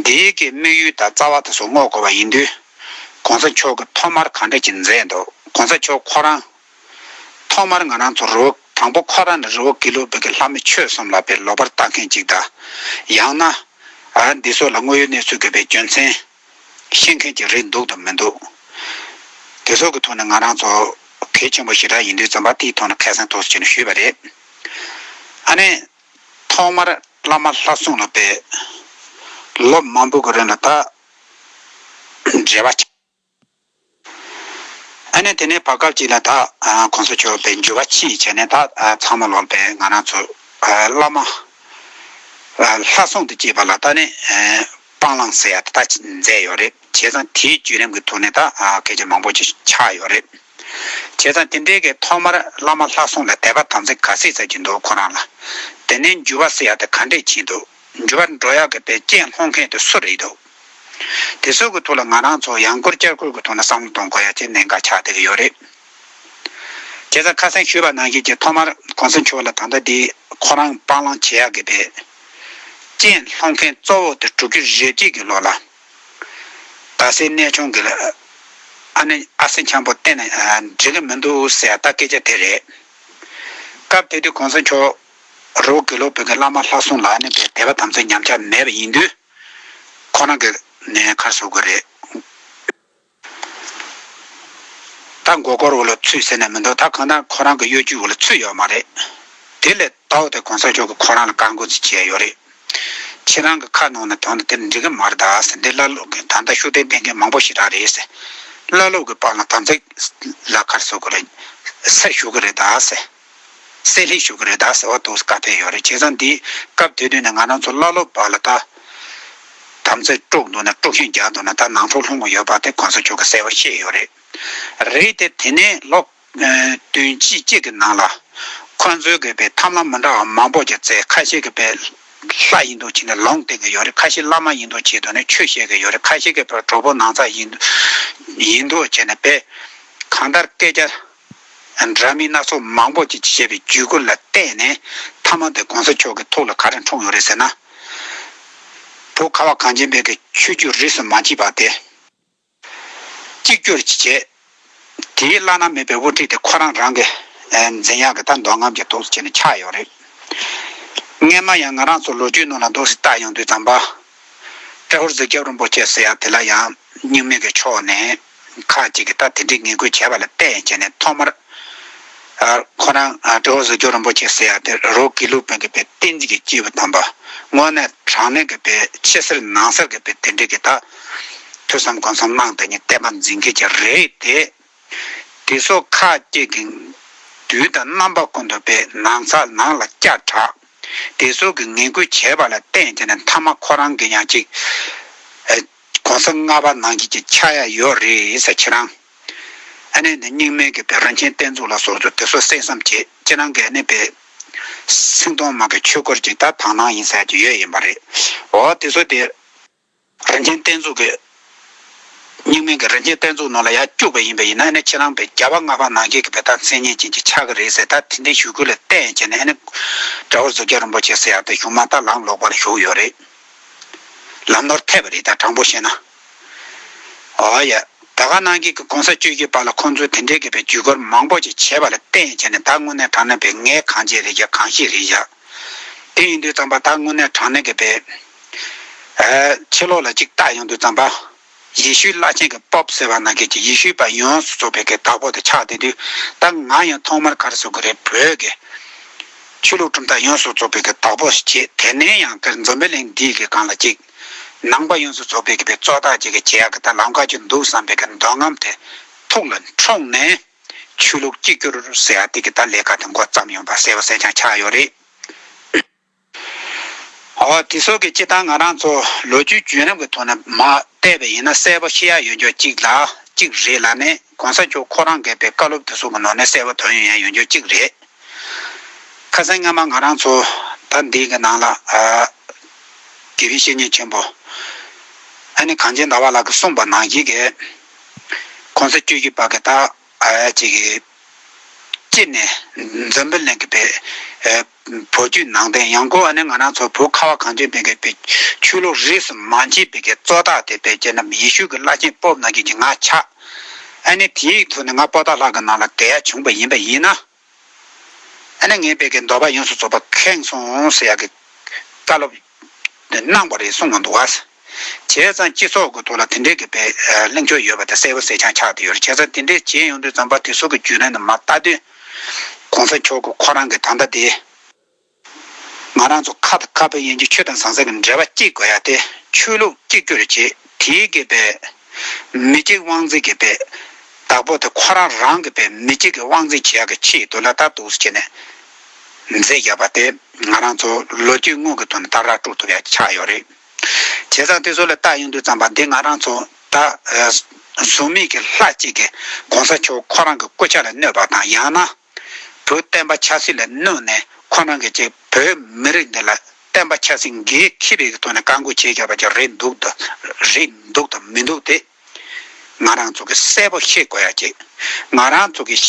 འདིའི་གི་དམིགས་ཡུལ་དང་རྩ་བ་དེ་ཚོ་བསྔོག་དགོས་པ་ཡིན་དུས། གོང་ས་མཆོག་གིས་ཐོག་མར་གང་འདྲ་ཅིག་མཛད་འདུག་གོང་ས་མཆོག་ཁོ་རང་ཐོག་མར་ང་རང་ཚོ་རི་བོ་དང་པོ་ཁོ་རང་ནི་རི་བོ་དགེ་ལུགས་པའི་གི་ལྷ་མི་ཆོས་གསུམ་ལ་དཔེ་ལོག་པར་ལྟ་མཁན་ཅིག་དང་། ཡང་ན་འདི་ཚོ་ལ་དངོས་ཡོད་གནས་ཚུལ་གྱི་དཔེ་རྒྱུ་མཚན། ཤེས་མཁན་གྱི་རིགས་འདུག་དང་མི་འདུག་དེ་ཚོ་གི་ཐོག་ནས་ང་རང་ཚོ་གལ་ཆེན་པོ་ཞེ་དྲག་ཡིན་དུས་ཙམ་པ་དེའི་ཐོག་ནས་ཁ་སང་ཐུགས་རྗེ་ཆེ་ནས་ཞུས་པ་རེད། ཨ་ནེ་ཐོག་མར་བླ་མ་ལྷག་བསམ་ལ་དཔེ་ལོ་མང་པོ་གི་རིང་ལ་ད་འབྲེལ་བ་ཆགས། ཨ་ནེ་དེ་ནས་བར་སྐབས་ཅིག་ལ་ད་གོང་ས་མཆོག་དཔེ་འགྱུར་བ་ཕྱིན་བྱས་ནས་ད་ཚང་མ་ལོག་དཔེ་ང་རང་ཚོ་བླ་མ་ལྷག་བསམ་དུ་བྱེད་པ་ལ་ད་ནི། སྤང་བླང་ཟེར་ཡ་དེ་ད་མཛད་ཡོད་རེད། བྱས་ཙང་དེའི་བརྒྱུད་རིམ་གྱི་ཐོག་ནས་ད་སྐད་ཆ་མང་པོ་ཅིག་ཆགས་ཡོད་རེད། བྱས་ཙང་དེ་འདྲའི་གི་ཐོག་མར་བླ་མ་ལྷག་བསམ་ལ་དད་པ་དམ་ཚིག་ག་ཚད་ཙམ་ཅིག་འདུག་ཁོ་རང་ལ། དེ་ནས་འགྱུར་བ་ཟེར་ཡ་དེ་ག་འདྲས་ཕྱིན་འདུག་འགྱུར་བ་འགྲོ་ཡག་གི་དཔེ་རྐྱེན་སློང་མཁན་དེ་སུ་རེད་འདུག་དེ་ཚོ་གི་ཐོག་ལ་ང་རང་ཚོ་ཡང་བསྐྱར་བསྐྱར་བསྐྱར་གི་ཐོག་ནས་བསམ་བློ་གཏོང་དགོས་ཡ་ཅིག་གནད་འགག་ཆགས་བསྡད་ཀྱི་ཡོད་རེད། བྱས་ཙང་ཁ་སང་ཞུས་པ་ནང་བཞིན་གྱི་ཐོག་མར་གོང་ས་མཆོག་ལ་ད་ལྟ་འདི་ཁོ་རང་སྤང་བླང་བྱེད་ཡག་གི་དཔེ་རྐྱེན་སློང་མཁན་གཙོ་བོ་དེ་དྲུག་ཅུ་རེ་གཅིག་གི་ལོ་ལ་རྡ་སའི་གནས་ཆུང་གི་ལ་ཨ་ནེ་ཨ་སེ་འཆམ་པོ་བསྟེན་ན་འགྲིག་གི་མི་འདུག་ཟེར་ཡ་ད་སྐད་ཆ་དེ་རེད། སྐབས་དེ་དུས་གོང་ས་མཆོག་རི་བོ་དགེ་ལུགས་བོད་ཀྱི་བླ་མ་ལྷག་བསམ་ལ་ཨ་ནེ་དཔེ་དད་པ་དམ་ཚིག་ཉམས་ཆག་མེད་པ་ཡིན་དུས་ཁོ་རང་གི་ནས་ཁར་བཟོ་དགོས་རེད། ད་མགོ་སྐོར་འོག་ལ་ཚུད་ཟེར་ནས་མི་འདུག་ད་གང་ལྟར་ཁོ་རང་གི་གཡོ་ཇུས་འོག་ལ་ཚུད་ཡོད་མ་རེད། དེ་ལས་ལྡོག་སྟེ་གོང་ས་མཆོག་གིས་ཁོ་རང་ལ་བཀའ་འགུག་ཅིག་བྱས་ཡོད་རེད། ཁྱེད་རང་གི་ཁ་ནང་ནས་དོན་དེ་འགྲིག་གི་མ་རེད་ད་ཟེར། འདི་བླ་སློབ་ཀྱི་ད་ལྟ་ཤུགས་ལྡན་ལྡན་མཁན་མང་པོ་ཞེ་དྲག་རེད་ཟེར། བླ་སློབ་ཀྱི་བར་ལ་དམ་ཚིག་ལ་ཁར་བཟོ་དགོས་རེད། སེལ་ཞུ་གི་རེད་ད་ཟེར། སེལ་ལྷད་ཞུ་གི་རེད་ད་ཟེར་བ་འདུག་བཀའ་ཕེབས་ཡོད་རེད། བྱས་ཙང་འདི་སྐབས་དེ་དུས་ནས་ང་རང་ཚོ་བླ་སློབ་བར་ལ་ད་དམ་ཚིག་དཀྲུགས་འདུག་ན་དཀྲུག་ཤིང་རྒྱག་འདུག་ན་ད་ནང་འཁྲུག་སློང་གི་ཡོད་པ་དེ་གོང་ས་མཆོག་གིས་གསལ་པོ་བཤད་ཡོད་རེད། རེད་དེ་དེ་ནས་ལོ་བདུན་ཅུ་གཅིག་གི་ནང་ལ་ཁོང་ཚོའི་གི་དཔེ་ཐབས་ལམ་མི་འདྲ་བ་མང་པོ་ཅིག་བཙལ། ཁ་ཤས་ཀྱི་དཔེ་ལྷ་ཡིན་འདུག་བྱས་ནས་ལུང་བསྟན་གི་ཡོད་རེད། ཁ་ཤས་བླ་མ་ཡིན་འདུག་བྱས་དོན་ནས་ཆོས་བཤད་གི་ཡོད་རེད། ཁ་ཤས་ཀྱི་དཔེ་གྲོགས་པོ་ནང་ཚ་ཡིན་ཡིན་འདུག་བྱས་ནས་དཔེ་གང་ལྟར་སྐད་ཆ་འདྲ་མིན་སྣ་ཚོགས་མང་པོ་ཅིག་བཤད་པའི་བརྒྱུད་སྐུལ་ལ་བརྟེན་ནས་མཐའ་མ་དེ་གོང་ས་མཆོག་གི་ཐུགས་ལ་ག་རེ་འཁྲུངས་ཡོད་རེད་ཟེར་ན། བོད་ཁ་བ་གངས་ཅན་པའི་གི་ཆོས་བརྒྱུད་རིས་སུ་མ་ཆད་པ་དེ། གཅིག་གྱུར་གྱིས་བྱས། དེའི་བླ་ན་མེད་པའི་དབུ་ཁྲིད་དེ་ཁོ་རང་རང་གི་འཛིན་ཡག་གི་ད་འདོད་རྔམ་གྱི་ཐོག་ཅིག་ནས་ཆགས་ཡོད་རེད། སྔན་མ་ཡང་ང་རང་ཚོ་ལོ་རྒྱུས་ནང་ལ་འདུག་སེ་བལྟ་ཡོང་དུས་ཙམ་པ། ཏྲེ་ཧོར་གཟིག་རྒྱབ་རིན་པོ་ཆེ་ཟེར་ཡ་དེ་ལ་ཡང་རྙིང་མའི་གི་ཕྱོགས་ནས་ཁག་ཅིག་གིས་ད་དེ་འདྲའི་ངན་སྐུལ་བྱས་པ་ལ་བརྟེན་བྱས་ནས་ཐོག་མར། ཨ། ཁོ་རང་ཨ་ཏྲེ་ཧོར་གཟིག་རྒྱབ་རིན་པོ་ཆེ་ཟེར་ཡ་དེ་རོ་དགེ་ལུགས་པའི་གི་པའི་བསྟན་འཛིན་གྱི་སྐྱེས་བུ་དམ་པ། དངོས་གནས་དྲང་གནས་ཀྱི་པའི་ཕྱི་གསལ་ནང་གསལ་གྱི་པའི་དེ་འདྲའི་གི་ད་ཐོས་བསམ་སྒོམ་གསུམ་གནང་སྟེ་ནི་བསྟན་པ་འཛིན་མཁན་ཅིག་རེད་དེ། དེ་ཚོ་ཁ་ཅིག་གིས་དུས་དང་རྣམ་པ་ཀུན་ཏུ་པའི་ནང་ཚགས་ནང་ལ་སྐྱ་བྲག་དེ་ཚོ་གི་ངན་སྐུལ་བྱས་པ་ལ་བརྟེན་བྱས་ནས་མཐའ་མ་ཁོ་རང་གི་ཡང་ཅིག་ཨ་གོང་ས་ལྔ་པ་ནང་བཞིན་ཅིག་ཆགས་ཡ་ཡོད་རེད་ཟེར། ཁྱེད་རང་ཨ་ནི་འདི་རྙིང་མའི་གི་པའི་རིན་ཆེན་གཏེར་མཛོད་ལ་སོགས་ཚོ་དེ་ཚོ་གསན་བསམ་བྱེད། ཁྱེད་རང་གི་ཨ་ནི་པའི་སེང་གདོང་མ་གི་ཆོས་སྐོར་ཅིག་ད་དག་སྣང་ཡིན་ཟེར་གྱི་ཡོད་ཡིན་པ་རེད། འོ་དེ་ཚོ་དེ། རིན་ཆེན་གཏེར་མཛོད་ཀྱི། རྙིང་མའི་གི་རིན་ཆེན་གཏེར་མཛོད་ནང་ལ་ཡར་བཅུག་པ་ཡིན་པ་ཡིན་ན་ནི་ཁྱེད་རང་པའི་རྒྱལ་བ་ལྔ་པ་ནང་བཞིན་གྱི་པའི་ད་མཚན་སྙན་ཅན་གྱི་ཆགས་ཀྱི་རེད་ཟེར། ད་དེ་འདྲའི་ཞུ་སྐུལ་ལ་བརྟེན་བྱས་ནས་ཨ་ནི་ཏྲེ་ཧོར་གཟིག་རྒྱབ་རིན་པོ་ཆེ་ཟེར་ཡག་དེ་གཞུག་མ་ད་ལམ་ལོག་པ་ལ་ཞུགས་ཡོད་རེད། ལམ་ནོར་ཐེབས་པ་རེད། ད་དྲང་པོ་བཤད་ན། ཨོ་ཡ། ད་ག་ནང་བཞིན་གྱི་གོང་ས་བཅུ་བཞི་པ་ལ་ཁོང་ཚོས་དེ་འདྲའི་གི་པའི་བརྒྱུད་སྐུལ་མང་པོ་ཅིག་བྱས་པ་ལ་བརྟེན་བྱས་ནས་ད་དངོས་གནས་དྲང་གནས་པའི་ངས་གང་བྱས་རེད་ཀྱང་གང་ཤེས་རེད་ཀྱང་། དེ་ཡིན་དུས་ཙམ་པ་ད་དངོས་གནས་དྲང་གནས་ཀྱི་པའི། ཨ། ཕྱི་ལོགས་ལ་ཅིག་བལྟ་ཡོང་དུས་ཙམ་པ། ཡེ་ཤུའི་བླ་ཆེན་གྱི་པོབ་ཟེར་བ་ནང་བཞིན་གྱི་ཡེ་ཤུའི་པ་ཡོངས་སུ་རྫོགས་པའི་གི་བདག་པོ་དེ་ཆགས་བསྡད་དུས། ད་ང་ཡང་ཐོག་མར་ག་རེ་ཟེར་དགོས་རེད། བོད་ཀྱི་ཆོས་ལུགས་གྲུབ་མཐའ་ཡོངས་སུ་རྫོགས་པའི་གི་བདག་པོ་ཞིག་བྱེད། དེ་ནས་ཡང་གི་འཛམ་བུ་གླིང་འདིའི་གི་སྒང་ལ་ཅིག་ནང་པ་ཡོངས་སུ་རྫོགས་པའི་གི་པའི་གཙོ་བདག་ཅིག་གི་བྱེད་ཡག་གི་ད་ལམ་ཁ་ཅིག་འདུག་བསམ་པའི་གི་འདོད་རྔམ་དེ་ཐུགས་ལ་འཁྲུངས་ནས། ཆོས་ལུགས་གཅིག་གྱུར་ཟེར་ཡ་དེ་གི་ད་ལས་ཀ་དེ་འགོ་བརྩམས་ཡོང་པ་གསལ་པོ་གསལ་རྐྱང་ཆགས་ཡོད་རེད། འོ་དེ་ཚོ་གི་སྤྱིར་བཏང་ང་རང་ཚོ་ལོ་རྒྱུས་བརྒྱུད་རིམ་གྱི་ཐོག་ནས་མར་བལྟས་པ་ཡིན་ན་གསལ་པོ་ཤེས་ཡ་ཡོད་རྒྱུ་གཅིག་ལ་གཅིག་རེད་ལ་ནི། གོང་ས་མཆོག་ཁོ་རང་གི་པའི་བཀའ་སློབ་དེ་ཚོ་གི་ནང་ནས་གསལ་པོ་དོན་ཡོད་ཡ་ཡོད་རྒྱུ་གཅིག་རེད། ཁ་སང་སྔ་མ་ང་རང་ཚོ་ད་འདི་གི་ནང་ལ། ཨ། དགེ་བའི་བཤེས་གཉེན་ཆེན་པོ་ཨ་ནི་གངས་ཅན་ཟླ་བ་ལགས་ཀྱིས་གསུངས་པ་ནང་བཞིན་གྱི། གོང་ས་བཅུ་བཞི་པ་གི་ད། ཨ། ཅིག་གི་སྤྱི་ནས་འཛམ་བུ་གླིང་གི་པའི། ཨ། བོད་བརྒྱུད་ནང་བསྟན་ཡང་སྒོས་ཨ་ནི་ང་རང་ཚོ་བོད་ཁ་བ་གངས་ཅན་པའི་གི་པའི་ཆོས་ལུགས་རིས་སུ་མ་ཆད་པའི་གི་གཙོ་བདག་དེ་པའི་ཅེ་ན་ཡེ་ཤུ་གི་བླ་ཆེན་པོབ་ནང་བཞིན་གྱི་ང་ཆགས། ཨ་ནི་དེའི་ཐོག་ནས་ང་པོ་ཏཱ་ལ་གི་ནང་ལ་བསྡད་ཡ་བྱུང་པ་ཡིན་པ་ཡིན་ན། ཨ་ནི་ངའི་པའི་གི་འདོད་པ་ཡོངས་སུ་རྫོགས་པ་ཁེངས་སོང་ཟེར་ཡ་གི་བཀའ་སློབ་དེ་གནང་བ་རེད་གསུངས་མ་འདུག་བ། བྱས་ཙང་སྤྱི་ཚོགས་ཀྱི་ཐོག་ལ་དེ་འདྲའི་གི་པའི་གླེང་ཕྱོགས་ཡོད་པ་དེ་གསལ་པོ་གསལ་རྐྱང་ཆགས་བསྡད་ཡོད་རེད། བྱས་ཙང་དེ་འདྲའི་བྱས་ཡོང་དུས་ཙམ་པ་དེ་ཚོ་གི་བརྒྱུད་རིམ་ནས་མར་ལྟ་དུས། གོང་ས་མཆོག་གི་ཁོ་རང་གི་ད་ལྟ་དེ། ང་རང་ཚོ་ཁ་དང་ཁ་བར་ཡིན་གྱི་ཆོས་དང་ཟང་ཟིང་གི་འབྲེལ་བ་གཅིག་དགོས་ཡ་དེ་ཆོས་ལུགས་གཅིག་གྱུར་བྱེད། དེའི་གི་པའི་མི་གཅིག་དབང་འཛིན་གྱི་པའི་བདག་པོ་དེ་ཁོ་རང་རང་གི་པའི་མི་གཅིག་གི་དབང་འཛིན་བྱེད་ཡ་གི་ཆེད་དུ་ལ་ད་འདུག་སེ་བྱས་ནས་མཛད་བཞག་པ་དེ་ང་རང་ཚོ་ལོ་རྒྱུས་དངོས་ཀྱི་ཐོག་ནས་ད་ར་དཀྲུག་ཐུབ་ཡ་ཆགས་ཡོད་རེད། བྱས་ཙང་དེ་ཚོ་ལ་ལྟ་ཡོང་དུས་ཙམ་པ་འདི་ང་རང་ཚོ་ད་ཨ་གཟུགས་མེད་ཀྱི་ལྷ་གཅིག་གིས་གོང་ས་མཆོག་ཁོ་རང་གི་སྐུ་ཕྱྭ་ལ་གནོད་པ་དང་ཡང་ན། བོད་བསྟན་པ་ཆབ་སྲིད་ལ་གནོད་ནས་ཁོ་རང་གིས་ཅིག་བོད་མི་རིགས་འདི་ལ་བསྟན་པ་ཆབ་སྲིད་འགན་འཁྱེར་བའི་ཐོག་ནས་བཀའ་བཀོད་བྱས་བཞག་པ་ཅིག་རེད་འདུག་དང་རེད་འདུག་དང་མི་འདུག་དེ་ང་རང་ཚོ་གིས་གསལ་པོ་ཤེས་དགོས་ཡ་ཅིག་ང་རང་ཚོ་གིས་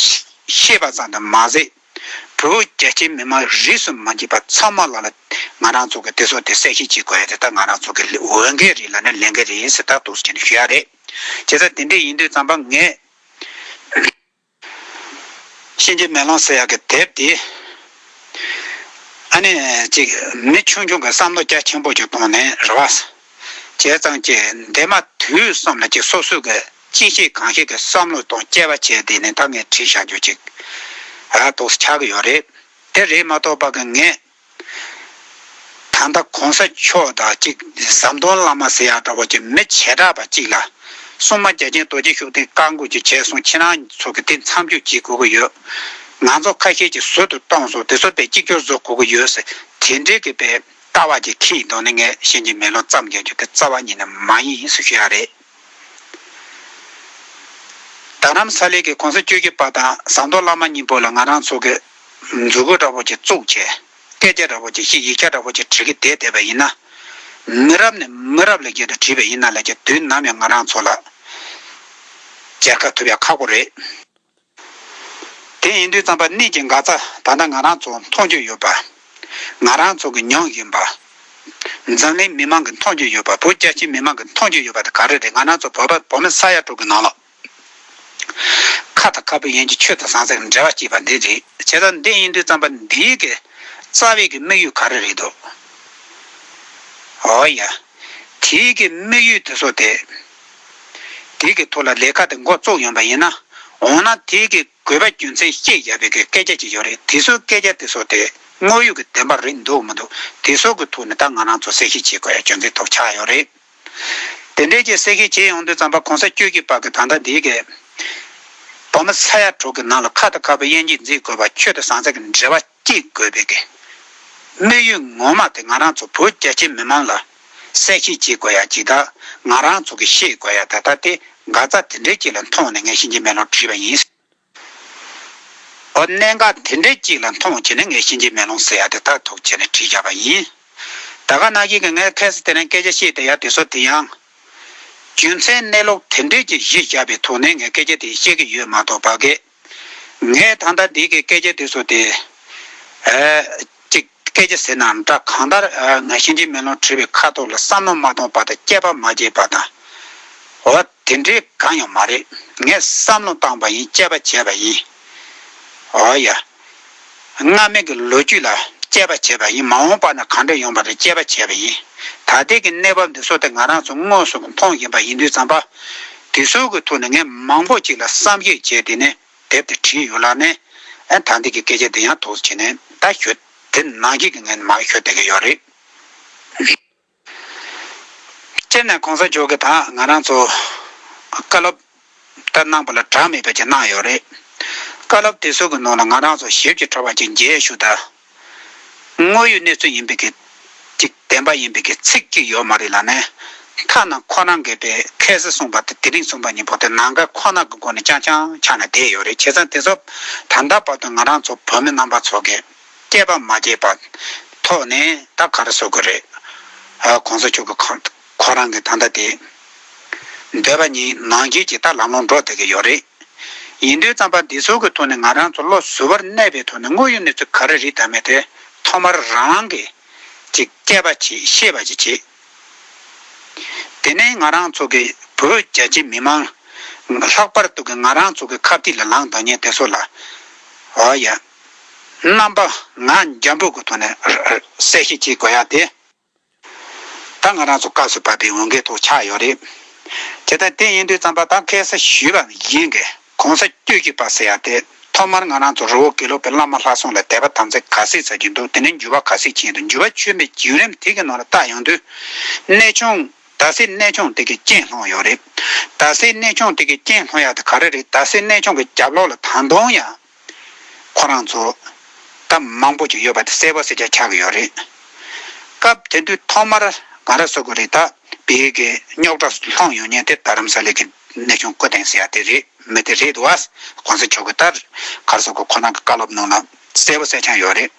ཤེས་པ་ཙམ་དུ་མ་ཟད། བོད་རྒྱ་ཆེའི་མི་མང་རིས་སུ་མ་ཆད་པ་ཚང་མ་ལ་ལ་ང་རང་ཚོ་གིས་དེ་ཚོ་དེ་གསལ་བཤད་བྱེད་དགོས་ཡ་དེ་ད་ང་རང་ཚོ་གི་འོས་འགན་རེད་ལ་ནི་ལས་འགན་རེད་ཟེར་ད་འདུག་སེ་བྱས་ནས་ཞུ་ཡ་རེད། བྱས་ཙང་དེ་འདྲ་ཡིན་དུས་ཙམ་པ་ངས། གཤིན་རྗེ་མེ་ལོང་ཟེར་ཡག་གི་དེབ་དེ། ཨ་ནི་ཅིག་མི་ཆུང་ཆུང་གི་བསམ་བློ་རྒྱ་ཆེན་པོ་ཅིག་གཏོང་ནས་རེད་བ། བྱས་ཙང་ཅིག་འདས་མ་དུས་གསུམ་ལ་ཅིག་སོ་སོ་གི་ཅི་ཤེས་གང་ཤེས་ཀྱི་བསམ་བློ་དང་དཔྱད་པ་བྱས་དེ་ནས་ད་ངས་བྲིས་བཞག་རྒྱུ་ཅིག་ཨ་འདུག་སེ་ཆགས་ཀྱི་ཡོད་རེད། དེ་རེད་མ་གཏོགས་པ་གི་ངས། ད་ལྟ་གོང་ས་མཆོག་དང་གཅིག་ཟམ་གདོང་བླ་མ་ཟེར་ཡག་འདྲ་བོ་ཅིག་མི་བྱེ་བྲག་པ་གཅིག་ལ། སྲུང་མ་རྒྱལ་ཆེན་རྡོ་རྗེ་ཤུགས་ལྡན་བཀའ་བསྒོ་ཅིག་བྱས་སོང་། ཁྱེད་རང་ཚོ་གིས་དེ་མཚམས་འཇོག་བྱེད་དགོས་ཀྱི་ཡོད། ང་ཚོ་ཁ་ཤས་ཀྱིས་ཟུར་དུ་གཏོང་སོང་། དེ་ཚོ་དཔེ་གཅིག་གྱུར་བཟོ་དགོས་ཀྱི་ཡོད་ཟེར། དེ་འདྲའི་གི་པའི་ལྟ་བ་ཅིག་འཁྱེར་འདུག་ནི་ངས་གཤིན་རྗེ་མེ་ལོང་བརྩམས་རྒྱག་རྒྱུ་དེ་རྩ་བ་ཉིད་ནས་མ་ཡིན་ཟེར་ཞུ་ཡ་རེད། རྡ་རམ་ས་ལའི་གི་གོང་ས་བཅུ་བཞི་པ་དང་ཟམ་གདོང་བླ་མ་གཉིས་པོ་ལ་ང་རང་ཚོ་གི་མཛུབ་གུ་འདྲ་བོ་ཅིག་བཙུགས་བྱས། སྐད་ཆ་འདྲ་བོ་ཅིག་བཤད། ཡིག་ཆ་འདྲ་བོ་ཅིག་བྲིས་ཀྱི་བསྡད་བསྡད་པ་ཡིན་ན། མི་རབས་ནས་མི་རབས་ལ་བརྒྱུད་དུ་བྲིས་པ་ཡིན་ན་ལས་ཀྱི་དུས་ནམ་ཡང་ང་རང་ཚོ་ལ་མཇལ་ཁ་ཐུབ་ཡ་ཁག་པོ་རེད། དེ་ཡིན་དུས་ཙམ་པ་གནད་ཀྱི་འགག་རྩ་ད་ལྟ་ང་རང་ཚོ་མཐོང་རྒྱུ་ཡོད་པ། ང་རང་ཚོ་གི་མྱོང་བཞིན་པ། འཛམ་གླིང་མི་མང་གི་མཐོང་རྒྱུ་ཡོད་པ། བོད་རྒྱ་ཆེའི་མི་མང་གི་མཐོང་རྒྱུ་ཡོད་པ་དེ་ག་རེ་རེད། ང་རང་ཚོ་བོད་པ་བོད་མི་ས་ཡ་དྲུག་གི་ནང་ལ། ཁ་ ཁ་དང་ཁ་བའི་དབྱེན་གྱི་ཆོས་དང་ཟང་ཟིང་གི་འབྲེལ་བ་གཅིག་པ་འདི་རེད། བྱས་ཙང་འདི་ཡིན་དུས་ཙམ་པ་འདིའི་གི་རྩ་བའི་གི་དམིགས་ཡུལ་ག་རེ་རེད་འདུག་འོ་ཡ། དེའི་གི་དམིགས་ཡུལ་དེ་ཚོ་དེ། དེའི་གི་ཐོག་ལ་ལས་ཀ་དེ་འགོ་བཙུགས་ཡོང་པ་ཡིན་ན། འོ་ན་དེའི་གི་དགོས་པ་རྒྱུ་མཚན་བཤད་བཞག་པའི་གི་སྐད་ཆ་ཅིག་ཡོད་རེད། དེ་ཚོའི་སྐད་ཆ་དེ་ཚོ་དེ་དངོས་ཡོད་ཀྱི་བདེན་པ་རེད་འདུག་མི་འདུག་དེ་ཚོ་གི་ཐོག་ནས་ད་ང་རང་ཚོ་གསལ་བཤད་བྱེད་དགོས་ཡ་རྒྱུ་མཚན་ཐོག་ཆགས་ཡོད་རེད། དེ་འདྲའི་གི་གསལ་བཤད་བྱེད་ཡོང་དུས་ཙམ་པ་གོང་ས་བཅུ་བཞི་པ་གི་ད་ལྟ་འདིའི་གི་བོད་མི་ས་ཡ་དྲུག་གི་ནང་ལ་ཁ་དང་ཁ་བའི་དབྱེ་འབྱེད་འཛིན་དགོས་པ་ཆོས་དང་ཟང་ཟིང་གི་འབྲེལ་བ་སྐྱེད་དགོས་པའི་གི་དམིགས་ཡུལ་ངོ་མ་དེ་ང་རང་ཚོ་བོད་རྒྱ་ཆེ་མི་མང་ལ་གསལ་བཤད་བྱེད་དགོས་ཡ་ཅིག་དང་། ང་རང་ཚོ་གི་ཤེས་དགོས་ཡ་ད་ལྟ་དེ་འགག་རྩ་དེ་འདྲའི་ཅིག་ལ་མཐོང་ནས་ངས་གཤིན་རྗེ་མེ་ལོང་བྲིས་པ་ཡིན། འོ་གནད་འགག་དེ་འདྲའི་ཅིག་ལ་མཐོང་བྱས་ནས་ངས་གཤིན་རྗེ་མེ་ལོང་ཟེར་ཡ་དེ་དག་ཐུག་བྱས་ནས་བྲིས་བཞག་པ་ཡིན། ད་ག་ནང་བཞིན་གྱི་ངས་ཁ་སང་དེ་རིང་སྐད་ཆ་བཤད་བསྡད་ཡ་དེ་ཚོ་དེ་ཡང་། རྒྱུ་མཚན་གནས་ལུགས་དེ་འདྲའི་ཅིག་གཞི་བཞག་པའི་ཐོག་ནས་ངས་སྐད་ཆ་དེ་བཤད་ཀྱི་ཡོད་མ་གཏོགས་པ་གི། ངས་ད་ལྟ་འདི་གི་སྐད་ཆ་དེ་ཚོ་དེ། ཨ། ཅིག་སྐད་ཆ་ཟེར་ན་འདྲ་གང་ལྟར་ཨ། ང་གཤིན་རྗེ་མེ་ལོང་བྲིས་པའི་ཁ་ཐོག་ལ་བསམ་བློ་མ་གཏོང་བར་དང་དཔྱད་པ་མ་བྱས་པ་དང་། འོ་དེ་འདྲའི་གང་ཡང་མ་རེད། ངས་བསམ་བློ་བཏང་བ་ཡིན། དཔྱད་པ་བྱས་པ་ཡིན། འོ་ཡ། སྔ་མའི་གི་ལོ་རྒྱུས་ལ་དཔྱད་པ་བྱས་པ་ཡིན། མ་འོངས་པ་ན་གང་འདྲ་ཡོང་བ་རེད་དཔྱད་པ་བྱས་པ་ཡིན། ད་ལྟའི་གི་གནས་བབ་འདི་ཚོ་དེ་ང་རང་ཚོ་དངོས་སུ་མཐོང་བཞིན་པ་ཡིན་དུས་ཙམ་པ། དེ་ཚོའི་གི་ཐོག་ནས་ངས་མང་པོ་ཅིག་ལ་བསམ་གཞིག་བྱས་དེ་ནས། དེབ་དེ་བྲིས་ཡོད་ལ་ནས། ཨ་ད་འདི་གི་སྐད་ཆ་དེ་ཡང་ཐུགས་བྱས་ནས་ད་ཞུ། དེ་ནང་བཞིན་གྱི་ངས་མར་ཞུ་བསྡད་ཀྱི་ཡོད་རེད། སྤྱིར་ན་གོང་ས་མཆོག་གིས་ད་ང་རང་ཚོ་བཀའ་སློབ་ད་གནང་པ་ལ་གྲངས་མེད་པ་ཅིག་གནང་ཡོད་རེད། བཀའ་སློབ་དེ་ཚོ་གི་ནང་ལ་ང་རང་ཚོ་ཞིབ་ཀྱིས་ཕྲ་བ་ཅིག་མཇལ་ཞུ་ད། དངོས་ཡོད་གནས་ཚུལ་ཡིན་པའི་གི་ཅིག་བདེན་པ་ཡིན་པའི་གི་ཚིག་གཅིག་ཡོད་མ་རེད་ལ་ནས། ཐ་ན་ཁོ་རང་གིས་པའི་ཁ་སང་གསུངས་པ་དེ་དེ་རིང་གསུངས་པ་གཉིས་པོ་དེ་ནང་འགལ་ཁོ་ན་གི་སྒོ་ནས་རྐྱང་རྐྱང་ཆགས་ནས་བསྡད་ཡོད་རེད། བྱས་ཙང་དེ་ཚོ་ད་ལྟ་བར་དུ་ང་རང་ཚོ་བོད་མི་རྣམ་པ་ཚོ་གིས་དཔྱད་པ་མ་བྱས་པ་ཐོག་ནས་ད་ག་རེ་ཟེར་དགོས་རེད། ཨ་གོང་ས་མཆོག་གི་ཁོ་ཁོ་རང་གི་ད་ལྟ་དེ་འདོད་པ་ཉིད་ནང་བཞིན་གྱི་ད་ལམ་ལྷོང་འགྲོ་བསྡད་ཀྱི་ཡོད་རེད། ཡིན་དུས་ཙམ་པ་འདི་ཚོ་གི་ཐོག་ནས་ང་རང་ཚོ་བློ་གཟུ་བར་གནས་པའི་ཐོག་ནས་དངོས་ཡོད་གནས་ཚུལ་ག་རེ་རེད་དམ་མེད་དེ་ཐོག་མར་རང་གིས་ཅིག་དཔྱད་པ་བྱེད། ཤེས་པ་ཅིག་བྱེད། དེ་ནས་ང་རང་ཚོ་གི་བོད་རྒྱ་ཆེ་མི་མང་། ལྷག་པར་དུ་གི་ང་རང་ཚོ་གི་ཁ་གཏད་ལ་ལངས་དང་ཉན་དེ་ཚོ་ལ། འོ་ཡ། རྣམ་པ་ང་འཇམ་པོ་གི་ཐོག་ནས་གསལ་བཤད་བྱེད་དགོས་ཡ་དེ། ད་ང་རང་ཚོ་སྐབས་སུ་བབས་པའི་འོས་འགན་ཐོག་ཆགས་ཡོད་རེད། དེ་ལྟར་དེ་ཡིན་དུས་ཙམ་པ་ད་ཁ་སང་ཞུས་པ་ཡིན་གི་གོང་ས་བཅུ་བཞི་པ་ཟེར་ཡ་དེ་ཐོག་མར་ང་རང་ཚོ་རི་བོ་དགེ་ལུགས་པའི་བླ་མ་ལྷ་སྲུང་ལ་དད་པ་དམ་ཚིག་ག་ཚད་ཟེར་གྱི་འདུག་དེ་ནས་འགྱུར་བ་ག་ཚད་ཕྱིན་འདུག་འགྱུར་བ་ཕྱིན་པའི་བརྒྱུད་རིམ་དེ་གི་ནང་ལ་བལྟ་ཡོང་དུས། གནས་ཆུང་། ད་སའི་གནས་ཆུང་དེ་གི་རྐྱེན་སློང་ཡོད་རེད། ད་སའི་གནས་ཆུང་དེ་གི་རྐྱེན་སློང་ཡ་དེ་ག་རེ་རེད། ད་སའི་གནས་ཆུང་གི་རྒྱབ་ལོགས་ལ་ད་དུང་ཡང་། ཁོ་རང་ཚོ་ད་མང་པོ་ཅིག་ཡོད་པ་དེ་གསལ་པོ་གསལ་རྐྱང་ཆགས་ཀྱི་ཡོད་རེད། སྐབས་དེ་དུས་ཐོག་མར་ག་རེ་ཟེར་དགོས་རེད། ད་བོད་ཀྱི་རྙོག་དྲ་སློང་ཡོང་མཁན་དེ་རྡ་རམ་ས་ལའི་གི་གནས་ཆུང་སྐུ་རྟེན་ཟེར་ཡ་དེ་རེད། མི་དེ་རེད་འདུག་བ། གོང་ས་མཆོག་གི་ད་ག་རེ་ཟེར་དགོས། ཁོ་རང་གི་བཀའ་སློབ་ནང་ལ་གསལ་པོ་གསལ་རྐྱང་ཡོད་རེད།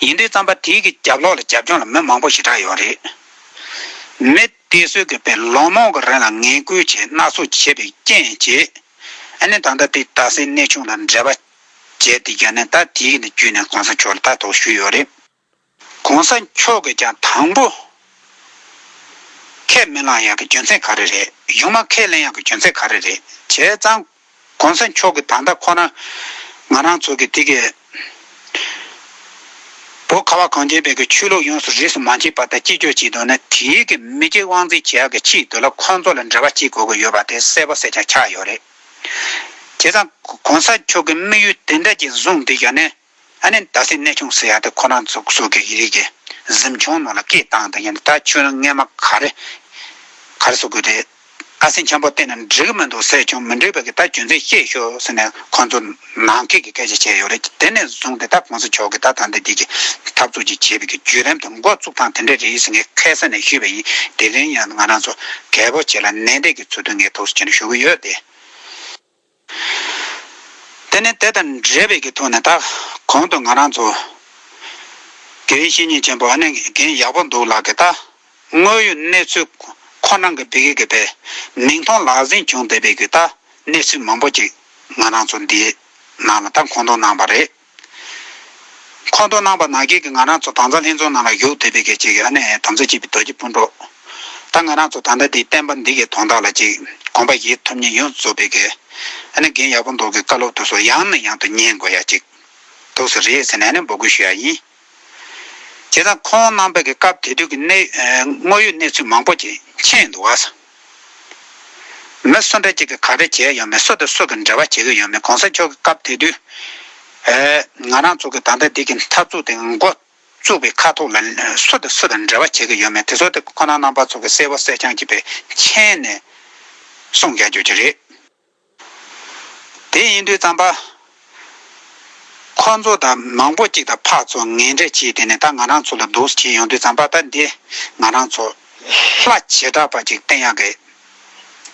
ཡིན་དུས་ཙམ་པ་དེའི་གི་རྒྱབ་ལོགས་ལ་རྒྱབ་ལྗོངས་ལ་མི་མང་པོ་ཞེ་དྲག་ཡོད་རེད། མི་དེ་ཚོས་གི་པའི་ལོ་མང་གི་རིང་ལ་ངན་སྐུལ་བྱས་སྣ་ཚོགས་བྱས་པའི་རྐྱེན་གྱིས། ཨ་ནི་ད་ལྟ་དེ་ད་སའི་གནས་ཆུང་ལ་འབྲེལ་བ་བྱས་ཏེ་ཀྱང་ནི་ད་དེའི་ནི་བརྒྱུད་ནས་གོང་ས་མཆོག་ལ་ད་ཐོག་ཞུས་ཡོད་རེད། གོང་ས་མཆོག་གིས་ཀྱང་དང་པོ་ཁས་མི་ལེན་ཡག་གི་རྒྱུ་མཚན་ག་རེ་རེད། གཞུག་མ་ཁས་ལེན་ཡག་གི་རྒྱུ་མཚན་ག་རེ་རེད། བྱས་ཙང་གོང་ས་མཆོག་གིས་ད་ལྟ་ཁོ་རང་ང་རང་ཚོ་གི་དེ་གི་བོད་ཁ་བ་གངས་ཅན་པའི་གི་ཆོས་ལུགས་ཡོངས་སུ་རིས་སུ་མ་ཆད་པ་དང་གཅིག་གྱུར་བྱེད་དོན་ནི་དེའི་གི་མི་རྗེ་དབང་འཛིན་བྱེད་ཡག་གི་ཆེད་དུ་ལ་ཁོང་ཚོ་ལ་འབྲེལ་བ་བྱེད་དགོས་ཀྱི་ཡོད་པ་དེ་གསལ་པོ་གསལ་རྐྱང་ཆགས་ཡོད་རེད། བྱས་ཙང་གོང་ས་མཆོག་གི་དམིགས་ཡུལ་དེ་འདྲ་ཅིག་བཟུང་སྟེ་ཀྱང་ནི། ཨ་ནི་ད་སའི་གནས་ཆུང་ཟེར་ཡ་དེ་ཁོ་རང་ཚོ་སོགས་ཀྱི་ཡི་གེ་གཟིམ་ཆུང་ནང་ལ་སྐད་བཏང་དང་ཡིན་ད་ཆོས་ལུགས་སྔས་མ་ག་རེ་ག་རེ་ཟེར་དགོས་རེད། ཨ་སེམས་ཆེན་པོ་བསྟན་ན་འགྲིག་གི་མི་འདུག་ཟེར་བྱུང་མི་འགྲིག་པའི་གི་ད་རྒྱུ་མཚན་བཤད་ཤོག་ཟེར་ནས་ཁོང་ཚོ་ནང་འཁོད་ཀྱི་སྐད་ཆ་བྱས་ཡོད་རེད། དེ་ནས་བཟུང་སྟེ་ད་གོང་ས་མཆོག་གིས་ད་ད་ལྟ་འདི་གི་འཐབ་རྩོད་ཅིག་བྱེད་པའི་གི་བརྒྱུད་རིམ་དེ་འགོ་བཙུགས་སྟངས་དེ་འདྲ་རེད་ཟེར་ངས་ཁ་སང་ནས་ཞུས་པ་ཡིན། དེ་རིང་ཡང་ང་རང་ཚོ་གལ་པོ་ཆེ་ལ་ནན་ཏན་གྱི་ཚུལ་དུ་ངས་ཐུགས་སུ་ཆེ་ནས་ཞུ་གི་ཡོད་དེ། དེ་ནས་དེ་དང་འབྲེལ་བའི་གི་ཐོག་ནས་ད་གོང་དུ་ང་རང་ཚོ་དགེ་བའི་བཤེས་གཉེན་ཆེན་པོ་ཨ་ནེ་རྒན་ཡག་པོ་འདུག་ལགས་ཀྱིས་ད་དངོས་ཡོད་གནས་ཚུལ་ཁོ་རང་གི་བི་གི་གི་པའི་མིག་མཐོང་ལག་ཟིན་བྱུང་བསྡད་པའི་གི་ད་གནས་ཚུལ་མང་པོ་ཅིག་ང་རང་ཚོ་འདིའི་ནང་ལ་ད་མཁོ་འདོན་གནང་བ་རེད། མཁོ་འདོན་གནང་པ་ནང་བཞིན་གྱི་ང་རང་ཚོ་དྭངས་གཙང་ལྷན་ཚོགས་ནང་ལ་བཞུགས་བསྡད་པའི་གི་ཅིག་ཨ་ནེ་དམ་ཚིག་གཅིག་པའི་རྡོ་རྗེ་སྤུན་གྲོགས། ད་ང་རང་ཚོ་ད་ལྟ་འདིའི་བསྟན་པ་འདི་གི་དོན་དག་ལ་ཅིག་དགོངས་པ་བཞེས་ཐུབ་མཁན་ཡོངས་རྫོགས་པའི་གི་ ཨ་ནི་འགན་ཡག་པོ་འདུག་གི་བཀའ་སློབ་དེ་ཚོ་ཡང་ནས་ཡང་དུ་ཉན་དགོས་ཡ་ཅིག་འདུག་ས་རེད་ཟེར་ནས་ཨ་ནི་འབོད་སྐུལ་ཞུ་ཡ་ཡིན། བྱས་ཙང་ཁོང་རྣམ་པ་གི་སྐབས་དེ་དུས་ཀྱི་གནས་ཨ་དངོས་ཡོད་གནས་ཚུལ་མང་པོ་ཅིག་མཁྱེན་འདུག་བ། མི་སུ་འདྲ་ཅིག་གིས་ག་རེ་བྱས་ཡོད་མེད། སུ་དང་སུ་གིས་འབྲེལ་བ་བྱེད་ཀྱི་ཡོད་མེད། གོང་ས་མཆོག་གི་སྐབས་དེ་དུས་ཨ་ང་རང་ཚོ་གི་ད་ལྟ་འདི་གི་འཐབ་རྩོད་དེ་འགོ་བཙུགས་པའི་ཁ་ཐོག་ལ་སུ་དང་སུ་དང་འབྲེལ་བ་བྱེད་ཀྱི་ཡོད་མེད་དེ་ཚོ་དེ་ཁོང་རྣམ་པ་ཚོ་གིས་གསལ་པོ་གསལ་རྐྱང་གིས་དཔེ་མཁྱེན་ནས་གསུང་རྒྱག་རྒྱུ་ཅིག་རེད། དེ་ཡིན་དུས་ཙམ་པ། ཁོང་ཚོ་དང་མང་པོ་ཅིག་དང་ཕར་ཚུར་ངན་འབྲེལ་བྱས། དེ་ནས་ད་ང་རང་ཚོ་ལ་སྡུག་བྱས་ཡོང་དུས་ཙམ་པ། ད་འདི་ང་རང་ཚོ་ལྷ་བྱེ་བྲག་པ་ཅིག་བསྟེན་ཡག་གི་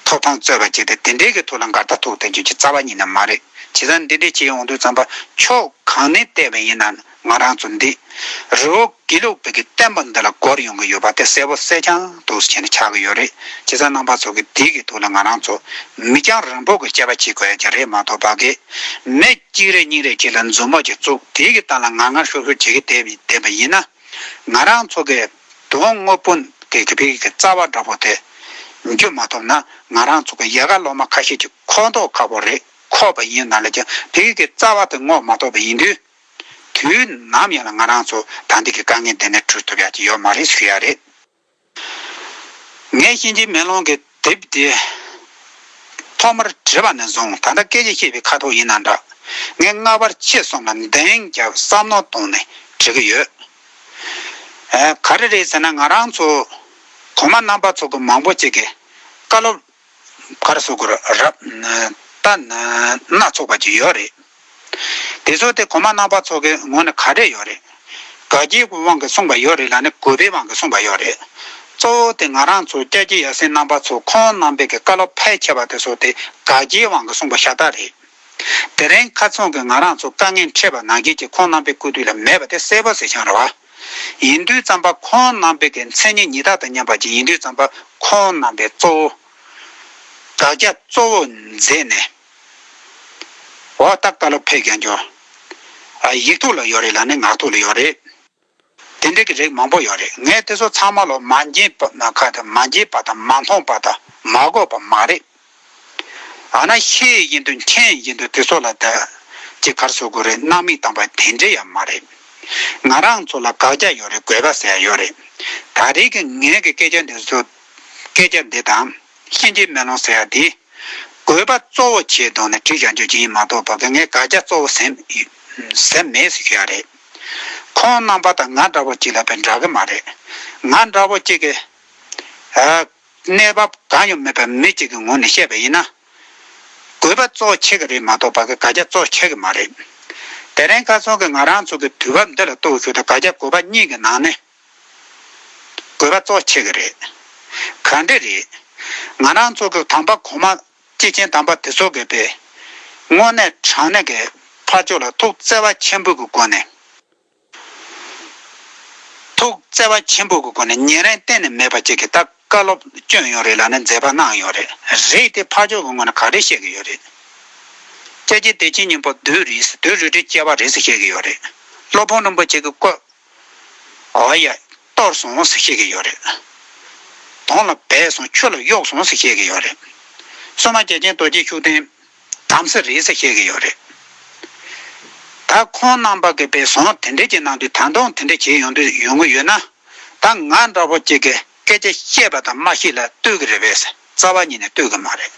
ཐོབ་ཐང་རྩོད་པ་ཅིག་དེ་དེ་འདྲའི་གི་ཐོག་ལ་འགལ་ཟླ་ཐུག་བསྡད་རྒྱུ་ཅིག་རྩ་བ་ཉིད་ནས་མ་རེད། བྱས་ཙང་འདི་འདྲ་བྱས་ཡོང་དུས་ཙམ་པ་ཕྱོགས་གང་ནས་བལྟས་པ་ཡིན་ན་ང་རང་ཚོ་འདི་རི་བོ་དགེ་ལུགས་པའི་གི་བསྟན་པ་འདི་ལ་འགོར་ཡོང་གི་ཡོད་པ་དེ་གསལ་པོ་གསལ་རྐྱང་དུ་བྱས་ནས་ཆགས་ཀྱི་ཡོད་རེད། བྱས་ཙང་རྣམ་པ་ཚོ་གི་དེ་གི་ཐོག་ལ་ང་རང་ཚོ་མི་རྐྱང་རིང་པོ་གི་དཔྱད་པ་བྱེད་དགོས་ཡ་ཅིག་རེད་མ་གཏོགས་པ་གི་མི་གཅིག་རེ་གཉིས་རེ་ཅིག་ལ་མཛུབ་མོ་ཅིག་བཙུགས་དེ་གི་སྟེང་ལ་ངར་ངར་ཤོར་ཤོར་བྱེད་ཀྱི་བསྡད་པ་ཡིན་ན། ང་རང་ཚོ་གི་དོན་དངོས་པོ་གི་གི་ཕ་གི་གི་རྩ་བ་འདྲ་པོ་དེ་འཇུ་མ་ཐུབ་ན། ང་རང་ཚོ་གི་ཡལ་ག་ལོ་མ་ཁ་ཤས་ཅིག་ཁོག་མདོག་ཁ་པོ་རེད། ཁོག་པ་ཡིན་ན་ལ་ཀྱང་ཕ་གི་གི་རྩ་བ་དེ་བསྔོག་མ་ཐུབ་པ་ཡིན་དུས། དུས་ནམ་ཡང་ལ་ང་རང་ཚོ་ད་འདི་གི་དཀའ་ངལ་འདི་ནས་གྲོལ་ཐུབ་ཡ་ཅིག་ཡོད་མ་རེད་ཞུ་ཡ་རེད། ངས་གཤིན་རྗེའི་མེ་ལོང་གི་དེབ་དེ་ཐོག་མར་བྲིས་པ་ནས་བཟུང་ད་ལྟ་སྐད་ཆ་བཤད་པའི་ཁ་ཐོག་ཡིན་ན་འདྲ། ངས་སྔ་བར་ཕྱི་གསུམ་ལ་འདེང་རྒྱབ་བསམ་མནོ་བཏང་ནས་བྲིས་ཀྱི་ཡོད། ཨ་ག་རེ་རེད་ཟེར་ན། ང་རང་ཚོ་གོང་མ་རྣམ་པ་ཚོ་གི་མང་པོ་ཅིག་གིས་བཀའ་སློབ་ག་རེ་ཟེར་དགོས་རེད། རབ་ད་སྣ་ཚོགས་པ་ཅིག་ཡོད་རེད། དེ་ཚོ་དེ་གོང་མ་རྣམ་པ་ཚོ་གི་ངོས་ནས་ག་རེ་ཡོད་རེད། དགག་བྱའི་དབང་གིས་གསུངས་པ་ཡོད་རེད་ལ་ནི་དགོས་པའི་དབང་གིས་གསུངས་པ་ཡོད་རེད། གཙོ་བོ་དེ་ང་རང་ཚོ་སྐྱབས་རྗེ་ཡབ་སྲས་རྣམ་པ་ཚོ་ཁོང་རྣམ་པས་ཀྱི་བཀའ་སློབ་ཕལ་ཆེ་བ་དེ་ཚོ་དེ་དགག་བྱའི་དབང་གིས་གསུངས་པ་ཤ་སྟག་རེད། དེ་རིང་ཁ་སང་གི་ང་རང་ཚོ་དཀའ་ངལ་འཕྲད་པ་ནང་བཞིན་གྱི་ཁོང་རྣམ་པའི་སྐུ་དུས་ལ་མེད་པ་དེ་གསལ་པོ་གསལ་རྐྱང་རེད་བ། ཡིན་དུས་ཙམ་པ་ཁོང་རྣམ་པའི་གི་མཚན་ཉིད་ཉི་ཟླ་དང་མཉམ་པ་ཅིག་ཡིན་དུས་ཙམ་པ་ཁོང་རྣམ་པས་གཙོ་བོ་དགག་བྱ་གཙོ་བོ་མཛད་ནས། འོ་ད་བཀའ་སློབ་ཕེབས་ཀྱང་ཆོག་ཨ་ཡིག་ཐོག་ལ་ཡོད་རེད་ལ་ནི་ངག་ཐོག་ལ་ཡོད་རེད། དེ་འདྲའི་གི་རིགས་མང་པོ་ཡོད་རེད། ངས་དེ་ཚོ་ཚང་མ་ལོ་མ་མཇལ་པ་ན་ཁ་དང་མ་མཇལ་པ་དང་མ་མཐོང་པ་དང་མ་གོ་བ་མ་རེད། ཨ་ན་ཤེས་ཡིན་དུས་མཁྱེན་ཡིན་དུས་དེ་ཚོ་ལ་ད་ཅི་གར་སོ་དགོས་རེད། སྣང་མེད་བཏང་པ་དེ་འདྲ་ཡང་མ་རེད། ང་རང་ཚོ་ལ་དགག་བྱ་ཡོད་རེད། དགོས་པ་ཟེར་ཡ་ཡོད་རེད། ད་རེས་ཀྱི་ངས་ཀྱི་སྐད་ཆ་འདི་ཚོ་སྐད་ཆ་འདི་དང་གཤིན་རྗེའི་མེ་ལོང་ཟེར་ཡ་འདི། དགོས་པ་གཙོ་བོ་བྱས་བཏང་ནས་བྲིས་བཞག་རྒྱུ་ཅིག་ཡིན་མ་གཏོགས་པ་གི་ངས་དགག་བྱ་གཙོ་བོ་ཟིན་ཟིན་མེད་ཟེར་ཞུ་ཡ་རེད། ཁོང་རྣམ་པ་དང་ང་འདྲ་བོ་གཅིག་ལ་དཔེ་འདྲ་གི་མ་རེད། ང་འདྲ་བོ་གཅིག་གི་ཨ་གནས་བབ་གང་ཡང་མེད་པའི་མི་གཅིག་གི་ངོས་ནས་བཤད་པ་ཡིན་ན། དགོས་པ་གཙོ་བོ་བྱེད་ཀྱི་རེད་མ་གཏོགས་པ་གི་དགག་བྱ་གཙོ་བོ་བྱེད་ཀྱི་མ་རེད། དེ་རིང་ཁ་སང་གི་ང་རང་ཚོ་གི་དུས་བབ་འདི་ལ་གཏུག་ཞུ་དང་དགག་བྱ་དགོས་པ་གཉིས་ཀྱི་ནང་ནས། དགོས་པ་གཙོ་ཆེ་གི་རེད། ག་འདྲ་རེད། ང་རང་ཚོ་གི་དམ་པ་གོང་མ་སྐྱེས་ཆེན་དམ་པ་དེ་ཚོ་གི་པའི་དངོས་གནས་དྲང་གནས་ཀྱི་ཕར་ཕྱོགས་ལ་ཐུགས་བརྩེ་བ་ཆེན་པོ་གི་སྒོ་ནས། ཐུགས་བརྩེ་བ་ཆེན་པོ་གི་སྒོ་ནས་ཉེ་རིང་གཏན་ནས་མེད་པ་ཅིག་གི་ད་བཀའ་སློབ་བསྐྱོན་ཡོད་རེད་ལ་ནི་མཛད་པ་གནང་ཡོད་རེད། རེད་དེ་ཕར་ཕྱོགས་ཀྱི་ངོས་ནས་ག་རེ་བཤད་གི་ཡོད་རེད། སྐྱབས་རྗེ་བདེ་ཆེན་སྙིང་པོ་བདུད་རེད། བདུད་རུ་དྲའི་སྐྱེ་བ་རེད་ཟེར་བཤད་གི་ཡོད་རེད། སློབ་དཔོན་རིན་པོ་ཆེ་གི་བཀོད། ཨོ་ཡ། གཏོར་སོང་ཟེར་བཤད་ཀྱི་ཡོད་རེད། དོང་ལ་སྦས་སོང་ཆུ་ལ་གཡུགས་སོང་ཟེར་བཤད་ཀྱི་ཡོད་རེད། སྲུང་མ་རྒྱལ་ཆེན་རྡོ་རྗེ་ཤུགས་ལྡན་དམ་སྲི་རེད་ཟེར་བཤད་ཀྱི་ཡོད་རེད། ད་ཁོང་རྣམ་པ་གི་པའི་ཟོང་དེ་འདྲས་ཀྱི་ནང་དུ་ད་དུང་དེ་འདྲས་བྱེད་ཡོང་དུས་ཡོང་གི་ཡོད་ན། ད་ང་འདྲ་པོ་གཅིག་གི་སྐད་ཆ་བཤད་པ་དང་མ་བཤད་ལ་ལྟོས་ཀྱི་རེད་པས། རྩ་བ་ཉིད་ནས་ལྟོས་ཀྱི་མ་རེད།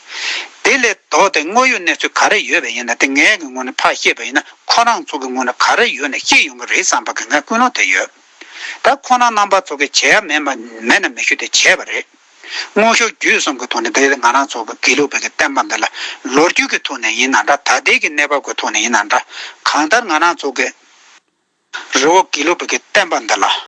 དེ་ལས་ལྡོག་སྟེ་དངོས་ཡོད་གནས་ཚུལ་ག་རེ་ཡོད་པ་ཡིན་ན་དེ་ངའི་གི་ངོས་ནས་ཕར་བཤད་པ་ཡིན་ན་ཁོ་རང་ཚོ་གི་ངོས་ནས་ག་རེ་ཡོད་ན་བཤད་ཡོང་གི་རེད་བསམ་པ་གི་ངའི་ཀུན་སློང་དེ་ཡོད། ད་ཁོ་རང་རྣམ་པ་ཚོ་གི་བྱེད་ཡ་མེད་མ་མེད་ན་མི་ཞུ་དེ་བྱས་པ་རེད། དངོས་ཤུགས་བརྒྱུད་གསུམ་གི་ཐོག་ནས་དེ་ང་རང་ཚོ་གི་དགེ་ལུགས་པའི་གི་བསྟན་པ་འདི་ལ་ལོ་རྒྱུས་ཀྱི་ཐོག་ནས་ཡིན་ན་འདྲ། ད་ལྟའི་གི་གནས་བབ་ཀྱི་ཐོག་ནས་ཡིན་ན་འདྲ། གང་ལྟར་ང་རང་ཚོ་གི་རི་བོ་དགེ་ལུགས་པའི་གི་བསྟན་པ་འདི་ལ་